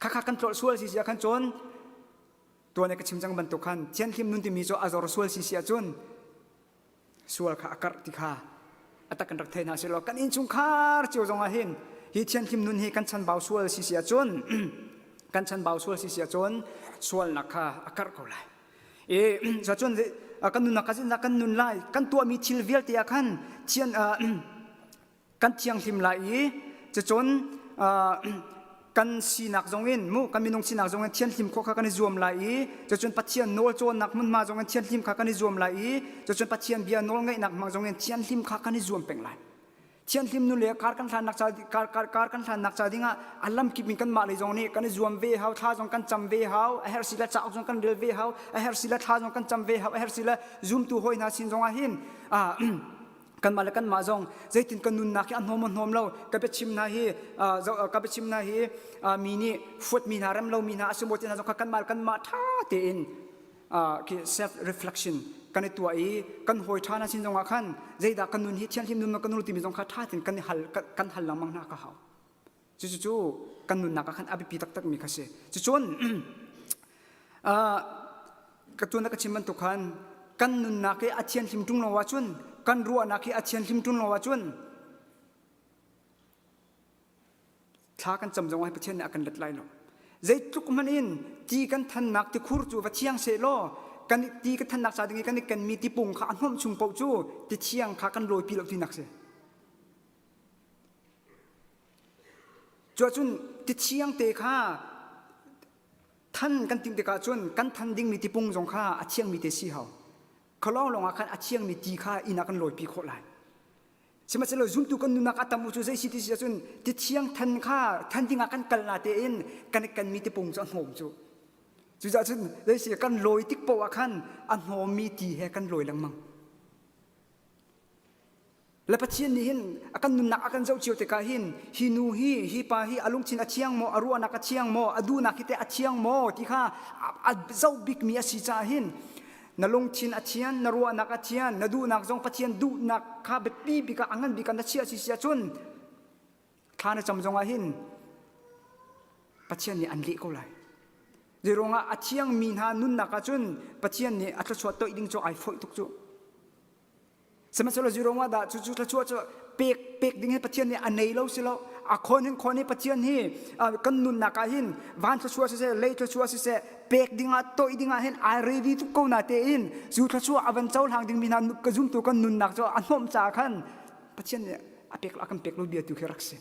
Khakha kan tlolh sual si si ah khan cun tuan i ka chim cang bantuk khan thianhlim nun timi cu a zor sual si si ahcun sual kha a karh ti kha a tak kan rak thei hna selaw kan innchungkhar cio zong ah hin hi thianhlim nun hi kan chanbau sual si si ahcun kan chanbau sual si si ahcun sualnak kha a karh ko lai i cun kan nunnak kha kan nun lai kan tuahmi thil vialte ah khan thian kan thianghlim lai i cucun. Kan sinak zong in mu kan minung sinak zong in thianhlim khawh kha kan i zuam lai i cucun Pathian nawl cawnnak hmunhma zong in thianhlim kha kan i zuam lai i cucun Pathian bia nawl ngaihnak hmang zong in thianhlim kha kan i zuam peng lai. Thianhlim nu le kar kan hlannak ca kar kar kar kan hlannak ca dingah a lamkip in kanmah lei zong nih kan i zuam ve hau thla zong kan cam ve hau a herh si le cauk zong kan rel ve hau a herh si le thla zong kan cam ve hau a herh si le zumtu hawi hna sin zong ah hin kanmah le kanmah zong zeitin kan nunnak hi a hnawm a hnawm lo ka biachim hna hi ka biachim hna hi mi nih fuatmi hna rem lomi hna a si maw ti hna zong kha kanmah le kanmah ṭha tein khi self reflection kan i tuah i kan hawi ṭha hna sin zongah khan zeidah kan nun hi thianghlim nun kan nun timi zong kha ṭha tein kan i hal kan hal lengmang hna ka hau cucu cu kan nunnak ah khan a biapi taktakmi kha si cucun ka tuan ka chim bantuk khan kan nunnak hi a thianghlim ṭung lo ahcun kan ruahnak hi a thianghlim ṭung lo ahcun thla kan cam zong ah Pathian nih a kan let lai lo zeitluk hmanh in ti kan thannak tikhur cu va thiang seh law kan ti kan thannak ca ding i kan i kenmi tipung kha a hnawmh chung paoh cu ti thiang kha kan lawipi lo tinak si Cuahcun ti thiang te kha than kan timh tikah cun kan than dingmi tipung zong kha a thiangmi te si hau. Khalawng lawngah khan a thiangmi ti kha inn ah kan lawipi khawh lai. Sihmanhsehlaw zumtu kan nunnak a tam u cu zei si ti si ahcun ti thiang than kha than dingah kan kal na tein kan i kanmi tipung cu a hnawm cu. Cucaah cun zei si kan lawi tik paoh ah khan a hnawmmi ti he kan lawi lengmang. Le Pathian nih hin a kan nunnak a kan zoh cio tikah hin hi nu hi hi pa hi a lungthin a thiang maw a ruahnak a thiang maw a duhnak hi teh a thiang maw ti kha a zoh bikmi a si caah hin na lungthin a thian na ruahnak a thian na duhnak zong Pathian duhnak kha biapi bik ah a ngan bik ah na chiah si si ahcun thla na cam zong ah hin Pathian nih an leh ko lai. Zeiruangah a thiangmi hna nunnak ahcun Pathian nih a thluachuah toih ding cu ai fawih tuk cu. Sihmanhsehlaw zeiruang ah dah cucu thluachuah cu pek pek ding hi Pathian nih a nei lo si lo. A khawn hin khawn hi Pathian hi kan nunnak ah hin van thluachuah siseh lei thluachuah siseh pek ding ah toih ding ah hin ai ready tuk ko na tein cu thluachuah a van cohlang dingmi hna ka zumtu kan nunnak cu a hnawmh caah khan Pathian nih a pek a kan pek lo bia tu khi rak si.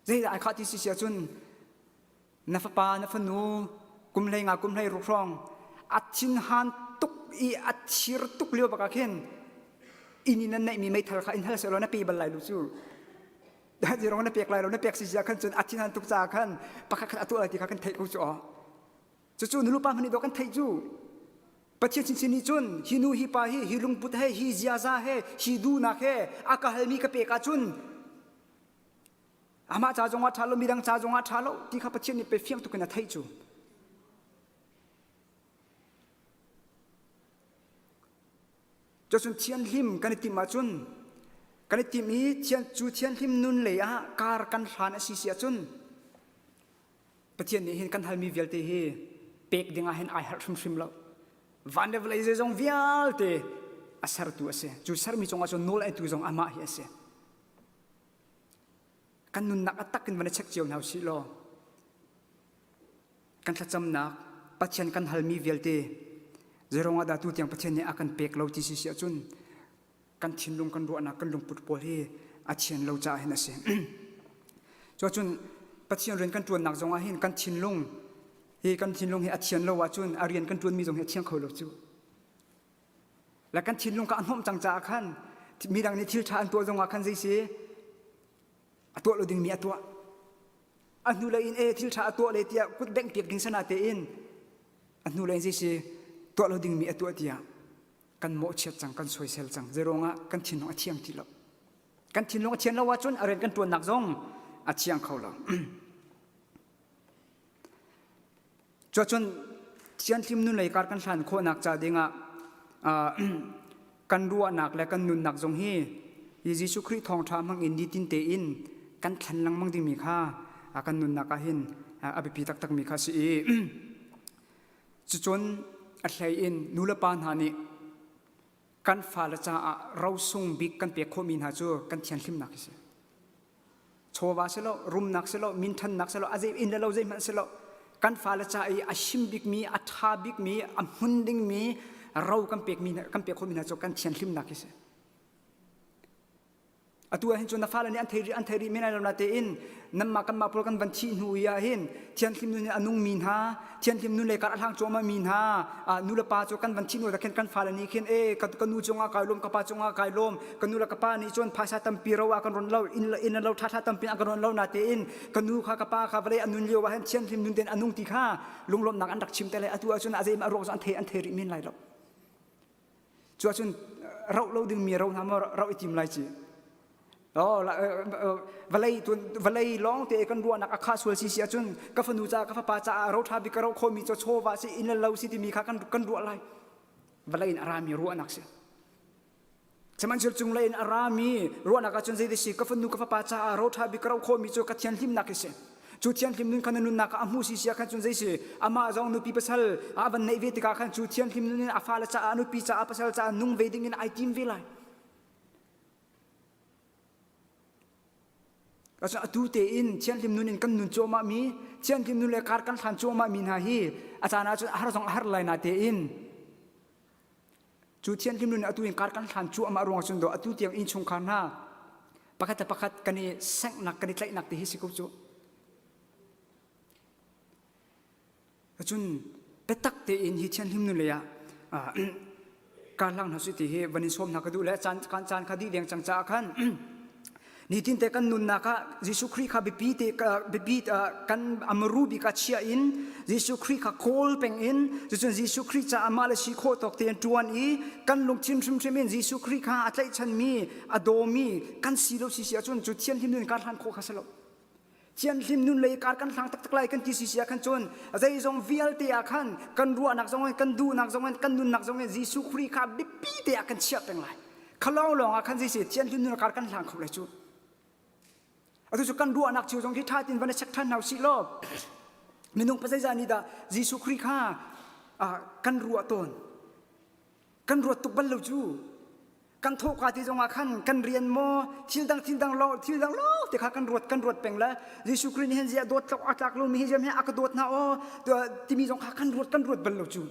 Zeidah ai khah ti si si ahcun na fapa na fanu kum hlei nga kum hlei ruk hrawng a thinhan tuk i a thir tuk lio bak ah khin inn in nan neihmi meithal kha in hal sehlaw na pe bal lai lo cu zirong na pek lai lo na pek si sia khan cun a thinhan tuk caah khan pakhat khat a tuah lai ti kha kan theih ko cu aw cucu nulepa hmanh nih dawh kan theih cu Pathian chinchin nih cun hi nu hi pa hi hi lungput he hi ziaza he hi duhnak he a ka halmi ka pek ahcun Amah ca zongah ṭha lo, midang ca zongah ṭha lo ti kha Pathian nih pe fiang tuk in a theih cu. Cun thianhlim kan i timh ahcun kan i timh i thian, cu thianhlim nun lei ah kar kan hlan a si si ahcun Pathian nih hin kan halmi vialte hi pek ding ah hin ai harh hrimhrim lo. Van le vawlei zeizong vialte a sertu a si. Cu sermi cungah cun nawl eitu zong amah hi a si. Kan nunnak a tak in van i check cio hna usih law kan thlacamnak Pathian kan halmi vialte zeiruang ah dah tu tiang Pathian nih a kan pek lo ti si si ahcun kan thinlung kan ruahnak kan lungput pawl hi a thian lo caah hin a si. Cuacun Pathian rian kan ṭuannak zong ah hin kan thinlung hi kan thinlung hi a thian lo ahcun a rian kan ṭuanmi zong hi a thiang kho lo cu. Le kan thinlung kha a hnawmh cang caah khan midang nih thil ṭha an tuah zongah khan zei si a tuah lo dingmi a tuah. A hnulei in e thil ṭha a tuah le tiah kut bengh piak ding sana tein a hnulei in zei si tuah lo dingmi a tuah tiah kan mawhchiat cang kan soisel cang zeiruangah kan thinlung a thiang ti lo. Kan thinlung a thian lo ahcun a rian kan ṭuannak zong a thiang kho lo. Cuacun thianhlim nun lei kar kan hlan khawhnak ca dingah kan ruahnak le kan nunnak zong hi Jesuh Khrih thawngṭha hmang in nitin tein kan thlen lengmang dingmi kha kan nunnak ah hin a biapi taktakmi kha a si i cucun a hlei in nulepa hna nih kan fale caah rosung bik kan pek khawhmi hna cu kan thianhlimnak hi a si. Chawva si lo, rumnak si lo, minthannak si lo, a zei inn le lo zeihmanh si lo. Kan fale ca i a him bikmi, a ṭha bikmi, a hmun dingmi ro kan pekmi kan pek khawhmi hna cu kan thianhlimnak hi si. Atu ah hin cun na fale nih an thei rih an thei rih men lai lo natein nanmah kanmah pawl kan van thih hnu i ah hin thianghlim nun in a nungmi hna thianghlim nun lei kar a hlang cuahmah mi hna nu le pa cu kan van thih hnu ah khin kan fale nih khin e ka, ka nu cungah kai lawm ka pa cungah kai lawm ka nu le ka pa nih cun phaisa tampi ro ah kan ron lo inn inn lo ṭha ṭha tampi an kan ron lo natein ka nu kha ka pa kha vawlei a nun lio ah hin thianghlim nun tein a nung ti kha lunglawmhnak an rak chim te lai atu ah cun a zeim a ruak cu an thei an thei rih men lai lo Cu ahcun roh lo dingmi ro hna maw roh i tim lai ci. Oh, vawlei vawlei lawng te kan ruahnak a khah sual si si ahcun ka fanu ca ka fapa caah ro ṭha bik ka roh khomi cu chawva si inn le lo si timi kha kan kan ruah lai. Vawlei in a rami ruahnak si. Sihmanhsehlaw cunglei in a rami ruahnak ahcun zei si ka fanu ka fapa caah ro ṭha bik ka roh khawhmi cu ka thianhlimnak hi si. Cu thianghlim nun kha na nunnak ah a hmuh si si ah khan cun zei si amah zong nupi pasal a van neih ve tikah khan cu thianghlim nun in a fale caah nupi caah pasal caah nung ve ding in ai tim ve lai. Cun atu tein thianghlim nun in kan nun cuahmah mi thianghlim nun le kar kan hlan cuahmah mi hna hi a caan ah cun a har zong a har lai na tein Cu thianghlim nun atu in kar kan hlan cuahmah ruang cun do atu tiang innchungkhar hna pakhat le pakhat kan i senghnak kan i tlaihnak ti hi si ko cu. Cun biatak tein hi thianghlim nun lei ah kar hlang hna su ti hi van in sawm hna ka duh le caan caan kha dih deng cang caah khan Nitinte kan nunnak ah Jesuh Khrih kha biapi te biapi kan amaru bik ah chia in Jesuh Khrih kha kawl peng in cucun Jesuh Khrih caah mah le si khawh tawk tein ṭuan i kan lungthin hrimhrim in Jesuh Khrih kha a tlaihchanmi a dawmi kan si lo si si ahcun cu thianghlim nun kar hlan khawh kha si lo. Thianghlim nun lei kar kan hlang taktak lai kan ti si si ah khan cun zeizong vialte ah khan kan ruahnak zong in kan duhnak zong in kan nunnak zong in Jesuh Khrih kha biapi te ah kan chiah peng lai. Kha lawnglawng ah khan zeisi thianghlim nun kar kan hlang kho lai cu. Atu cu kan ruahnak cio zong hi ṭha tin van i check ṭhan hna usih law minung pazeizah nih dah Jesuh Khrih kha kan ruah tawn. Kan ruat tuk bal lo cu. Kan thawhka ti zongah khan kan rian maw thil dang thil dang lo thil dang lo te kha kan ruat kan ruat peng le Jesuh Khrih nih hin ziah dawt tlok a tlak lomi hi ziah a ka dawt hna aw timi zong kha kan ruat kan ruat bal lo cu.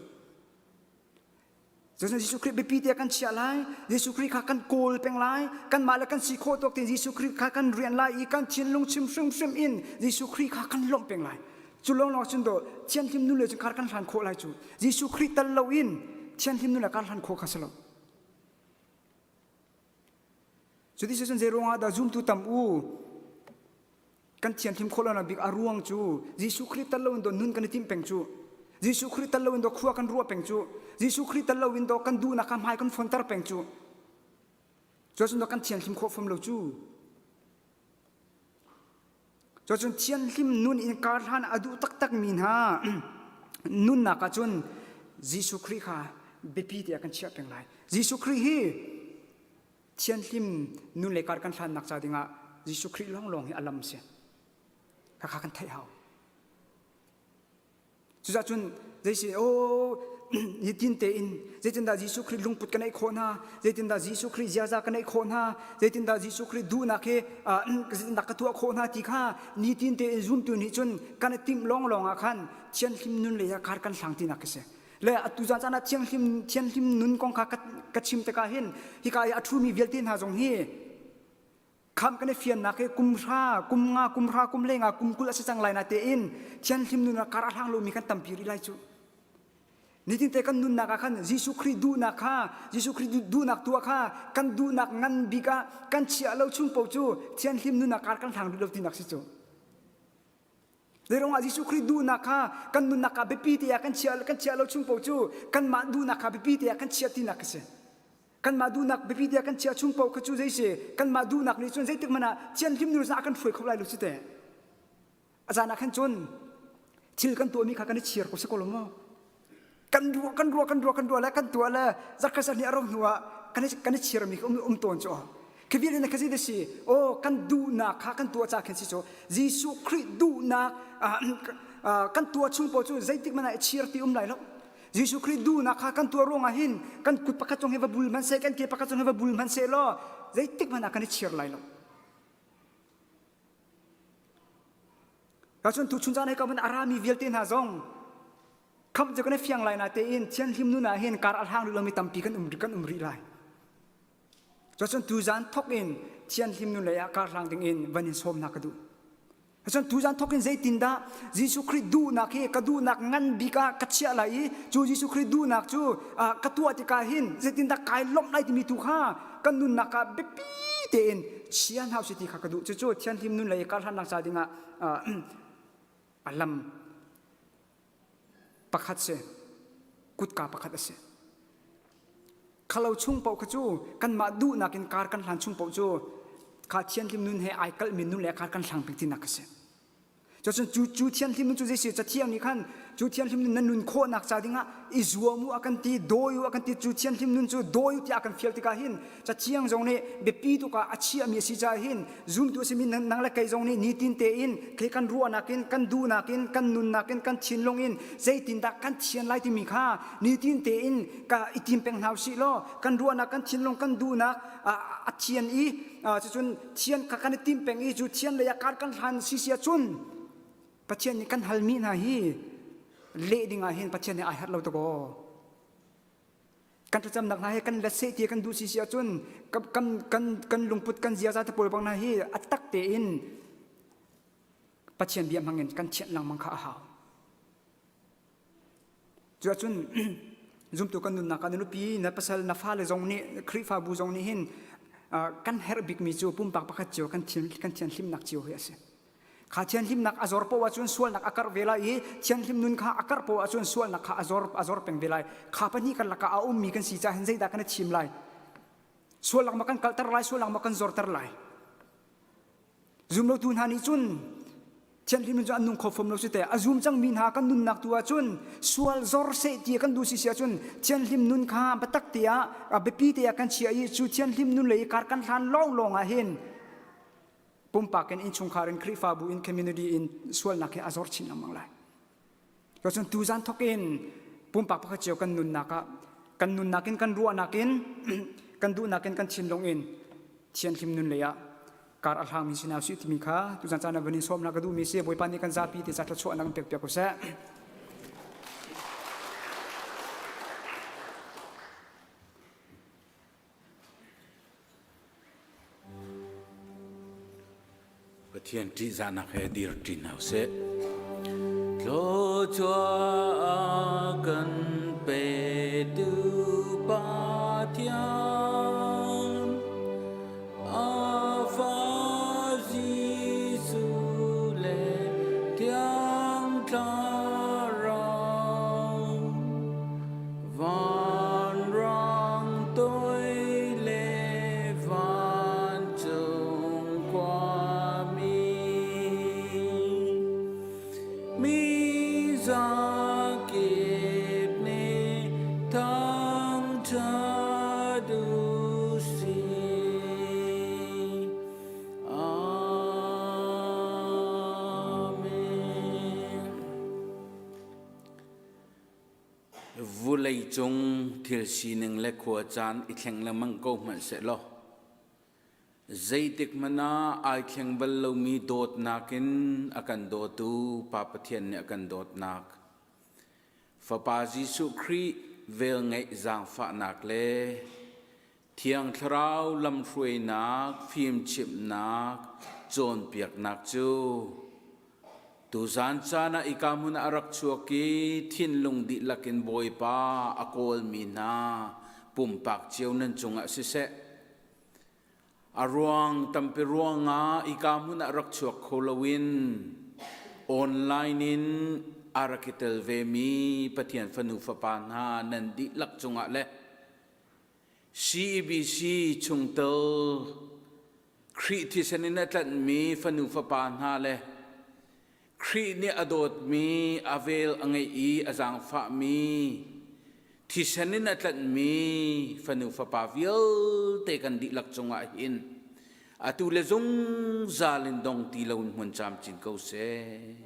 Cun Jesuh Khrih biapi te kan chiah lai. Jesuh Khrih kha kan kawl peng lai. Kanmah le kan si khawh tawk tein Jesuh Khrih kha kan rian lai i kan thinlung chim hrimhrim in Jesuh Khrih kha kan lawmh peng lai. Cu lawnglawng cun do thianghlim nu le cun kar kan hlan khawh lai cu. Jesuh Khrih tal loin thianghlim nu le kar hlan khawh kha si lo. Cuti cun zei ruangah dah zumtu tam u kan thianghlim khawh lonak bik a ruang cu Jesuh Khrih tal loin do nun kan i timh peng cu Jesuh Khrih tal loin do khua kan ruah peng cu Jesuh Khrih tal loin do kan duhnak kha hmai kan fonter peng cu cuacun do kan thianghlim khawh fom lo cu cuacun thianghlim nun in kar hlan a duh taktak mi hna nunnak ah cun Jesuh Khrih kha biapi tiah kan chiah peng lai Jesuh Khrih hi Thianhlim nun le kar kan hlannak ca dingah Jesuh Khrih lawnglawng hi a lam si. Khakha kan theih hau. Cucaah cun zeisi aw nitin tein zeitindah Jesuh Khrih lungput ka neih khawh hna zeitindah Jesuh Khrih ziaza ka neih khawh hna zeitindah Jesuh Khrih duhnak hi zeitindah ka tuah khawh hna ti kha nitin tein zumtu nih cun kan i timh lawnglawng ah khan thianhlim nun lei ah kar kan hlang tinak ka si. Le atu zan caan ah thianghlim thianghlim nun kong kha ka chim tikah hin hika i a ṭhumi vialte hna zong hi kham kan i fiannak hi kum hra kum nga kum hra kum le nga kum 20 a si cang lai na tein thianghlim nun ah kar a hlang lomi kan tampi rih lai cu nitin te kan nunnak ah khan Jesuh Khrih duhnak kha Jesuh Khrih duhnak tuah kha kan duhnak ngan bik ah kan chiah lo chung paoh cu thianghlim nun ah kar kan hlang rih lo tinak si cu Zeiruangah Jesuh Khrih duhnak kha kan nunnak ah biapi te ah kan chiah kan chiah lo chung paoh cu kanmah duhnak kha biapi te ah kan chiah tinak a si. Kanmah duhnak biapi te ah kan chiah chung paoh kha cu zei si kanmah duhnak nih cun zeitik hmanh ah thianghlim nu a kan hruai kho lai lo si te. A caan ah khan cun thil kan tuahmi kha kan i chir ko si ko lo maw? Kan ruah kan ruah kan ruah kan ruah le kan tuah le zakhat sahnih a ro hnu ah kan i kan i chirmi um um tawn cu khi vial in kha si aw kan duhnak kha kan tuah ca khin si cu Jesuh Khrih duhnak kan tuah chung paoh cu zeitik hmanh ah i chir ti um lai lo Jesuh Khrih duhnak kha kan tuah ruangah hin kan kut pakhat cung hi va bul hmanh seh kan ke pakhat cung hi va bul hmanh seh law zeitik hmanh ah kan i chir lai lo Cun tuchun caan hei ka a rami vialte hna zong khamh cu kan i fiang lai na tein thianhlim nun ah hin kar a hlang rih lomi tampi kan um kan um rih lai. Cun tuzan thok in. Thianhlim nun lei ah karhlang ding in van in sawm hna ka duh. Cun tuzan thawk in zeitindah Jesuh Khrih duhnak hi ka duhnak ngan bik ah ka chiah lai i cu Jesuh Khrih duhnak cu ka tuah tikah hin zeitindah kai lawmh lai timi tu kha kan nunnak ah biapi tein chia hna usih ti kha ka duh. Cucu thianhlim nun lei i karhlannak ca dingah a lam pakhat si kutka pakhat a si. Khalo chung paoh kha cu kanmah duhnak in kar kan hlan chung paoh cu kha thianhlim nun he ai kalhmi nun le kar kan hlang peng tinak a si. Cun cu cu thianhlim nun cu zei si cathiang nih khan cu thianhlim nun nan nun khawhnak ca dingah i zuam u a kan ti dawi u a kan ti cu thianhlim nun cu dawi u tiah a kan fial tikah hin cathiang zong nih biapi tuk ah a chiahmi a si caah hin zumtu a simi nang le kei zong nih nitin tein khi kan ruahnak in kan duhnak in kan nunnak in kan thinlung in zeitindah kan thian lai timi kha nitin tein ka i tim peng hna usih law kan ruahnak kan thinlung kan duhnak a thian i cucun thian kha kan i tim peng i cu thian lei ah kar kan hlan si si ahcun Pathian nih kan halmi hna hi leh ding ah hin Pathian nih ai harh lo tuk aw kan thlacamnak hna hi kan let seh ti kan duh si si ahcun kan kan kan lungput kan ziaza te pawl bang hna hi a tak tein Pathian bia hmang in kan thianh lengmang kha a hau. Cu ahcun zumtu kan nunnak ah na nupi, na pasal, na fale zong nih Khrihfabu zong nih hin kan herh bikmi cu pumpak pakhat cio kan kan thianhlimnak cio hi a si. Kha thianhlimnak a zor poah ahcun sualnak a karh ve lai i thianhlim nun kha a karh poah ahcun sualnak kha a zor a zor peng ve lai. Kha pahnih kan lakah a ummi kan si caah hin zeidah kan i thim lai? Sualnak ma kan kalter lai, sualnak ma kan zorter lai? Zumlotu hna nih cun thianghlim in cun an nung kho fom lo si te a zum cangmi hna kan nunnak tu ahcun sual zor seh ti kan duh si si ahcun thianghlim nun kha biatak te ah biapi te ah kan chia i cu thianghlim nun lei kar kan hlan lawng lawng ah hin pumpak in innchungkhar in Khrihfabu in community in sualnak hi a zor chin lengmang lai. Cun tuzan thawk in pumpak pakhat cio kan nunnak ah kan nunnak in kan ruahnak in kan duhnak in kan thinlung in thianhlim nun lei ah kar a hlangmi si hna usih timi kha tuzan caan ah van in sawmnak ka duhmi si Bawipa nih kan zapi te ca thluachuahnak in pek piak u seh. Pathian ṭihzahnak he dir ṭi hna usih. Thluachuah a kan petu Pathian, a fa Jesuh le Thiang Thlarau, Vanrang toi le vancung khuami mi zakip nih thangṭhat u sih. Amen. Vuleicung thil sining le khuacaan i thleng lengmang ko hmanh sehlaw zeitik hmanh ah ai thleng bal lomi dawtnak in a kan dawtu Pa Pathian nih a kan dawtnak Fapa Jesuh Khrih velngeih zaangfahnak le Thiang Thlarau lamhruainak, fimchimhnak, cawnpiaknak cu tuzan caan ah ika hmun ah a rak chuak i thinlung dihlak in Bawipa a kawlmi hna pumpak cio nan cungah siseh, a ruang tampi ruangah ika hmun ah rak chuak kho loin online in a rak i tel vemi Pathian fanu fapa hna nan dihlak cungah le CEBC chungtel Khrih thisen in a tlanhmi fanu fapa hna le Khrih nih a dawtmi a vel a ngeih i a zaangfahmi thisen in a tlanhmi fanu fapa vialte kan dihlak cungah hin atu le zungzal in dong ti loin hmun camcin ko seh.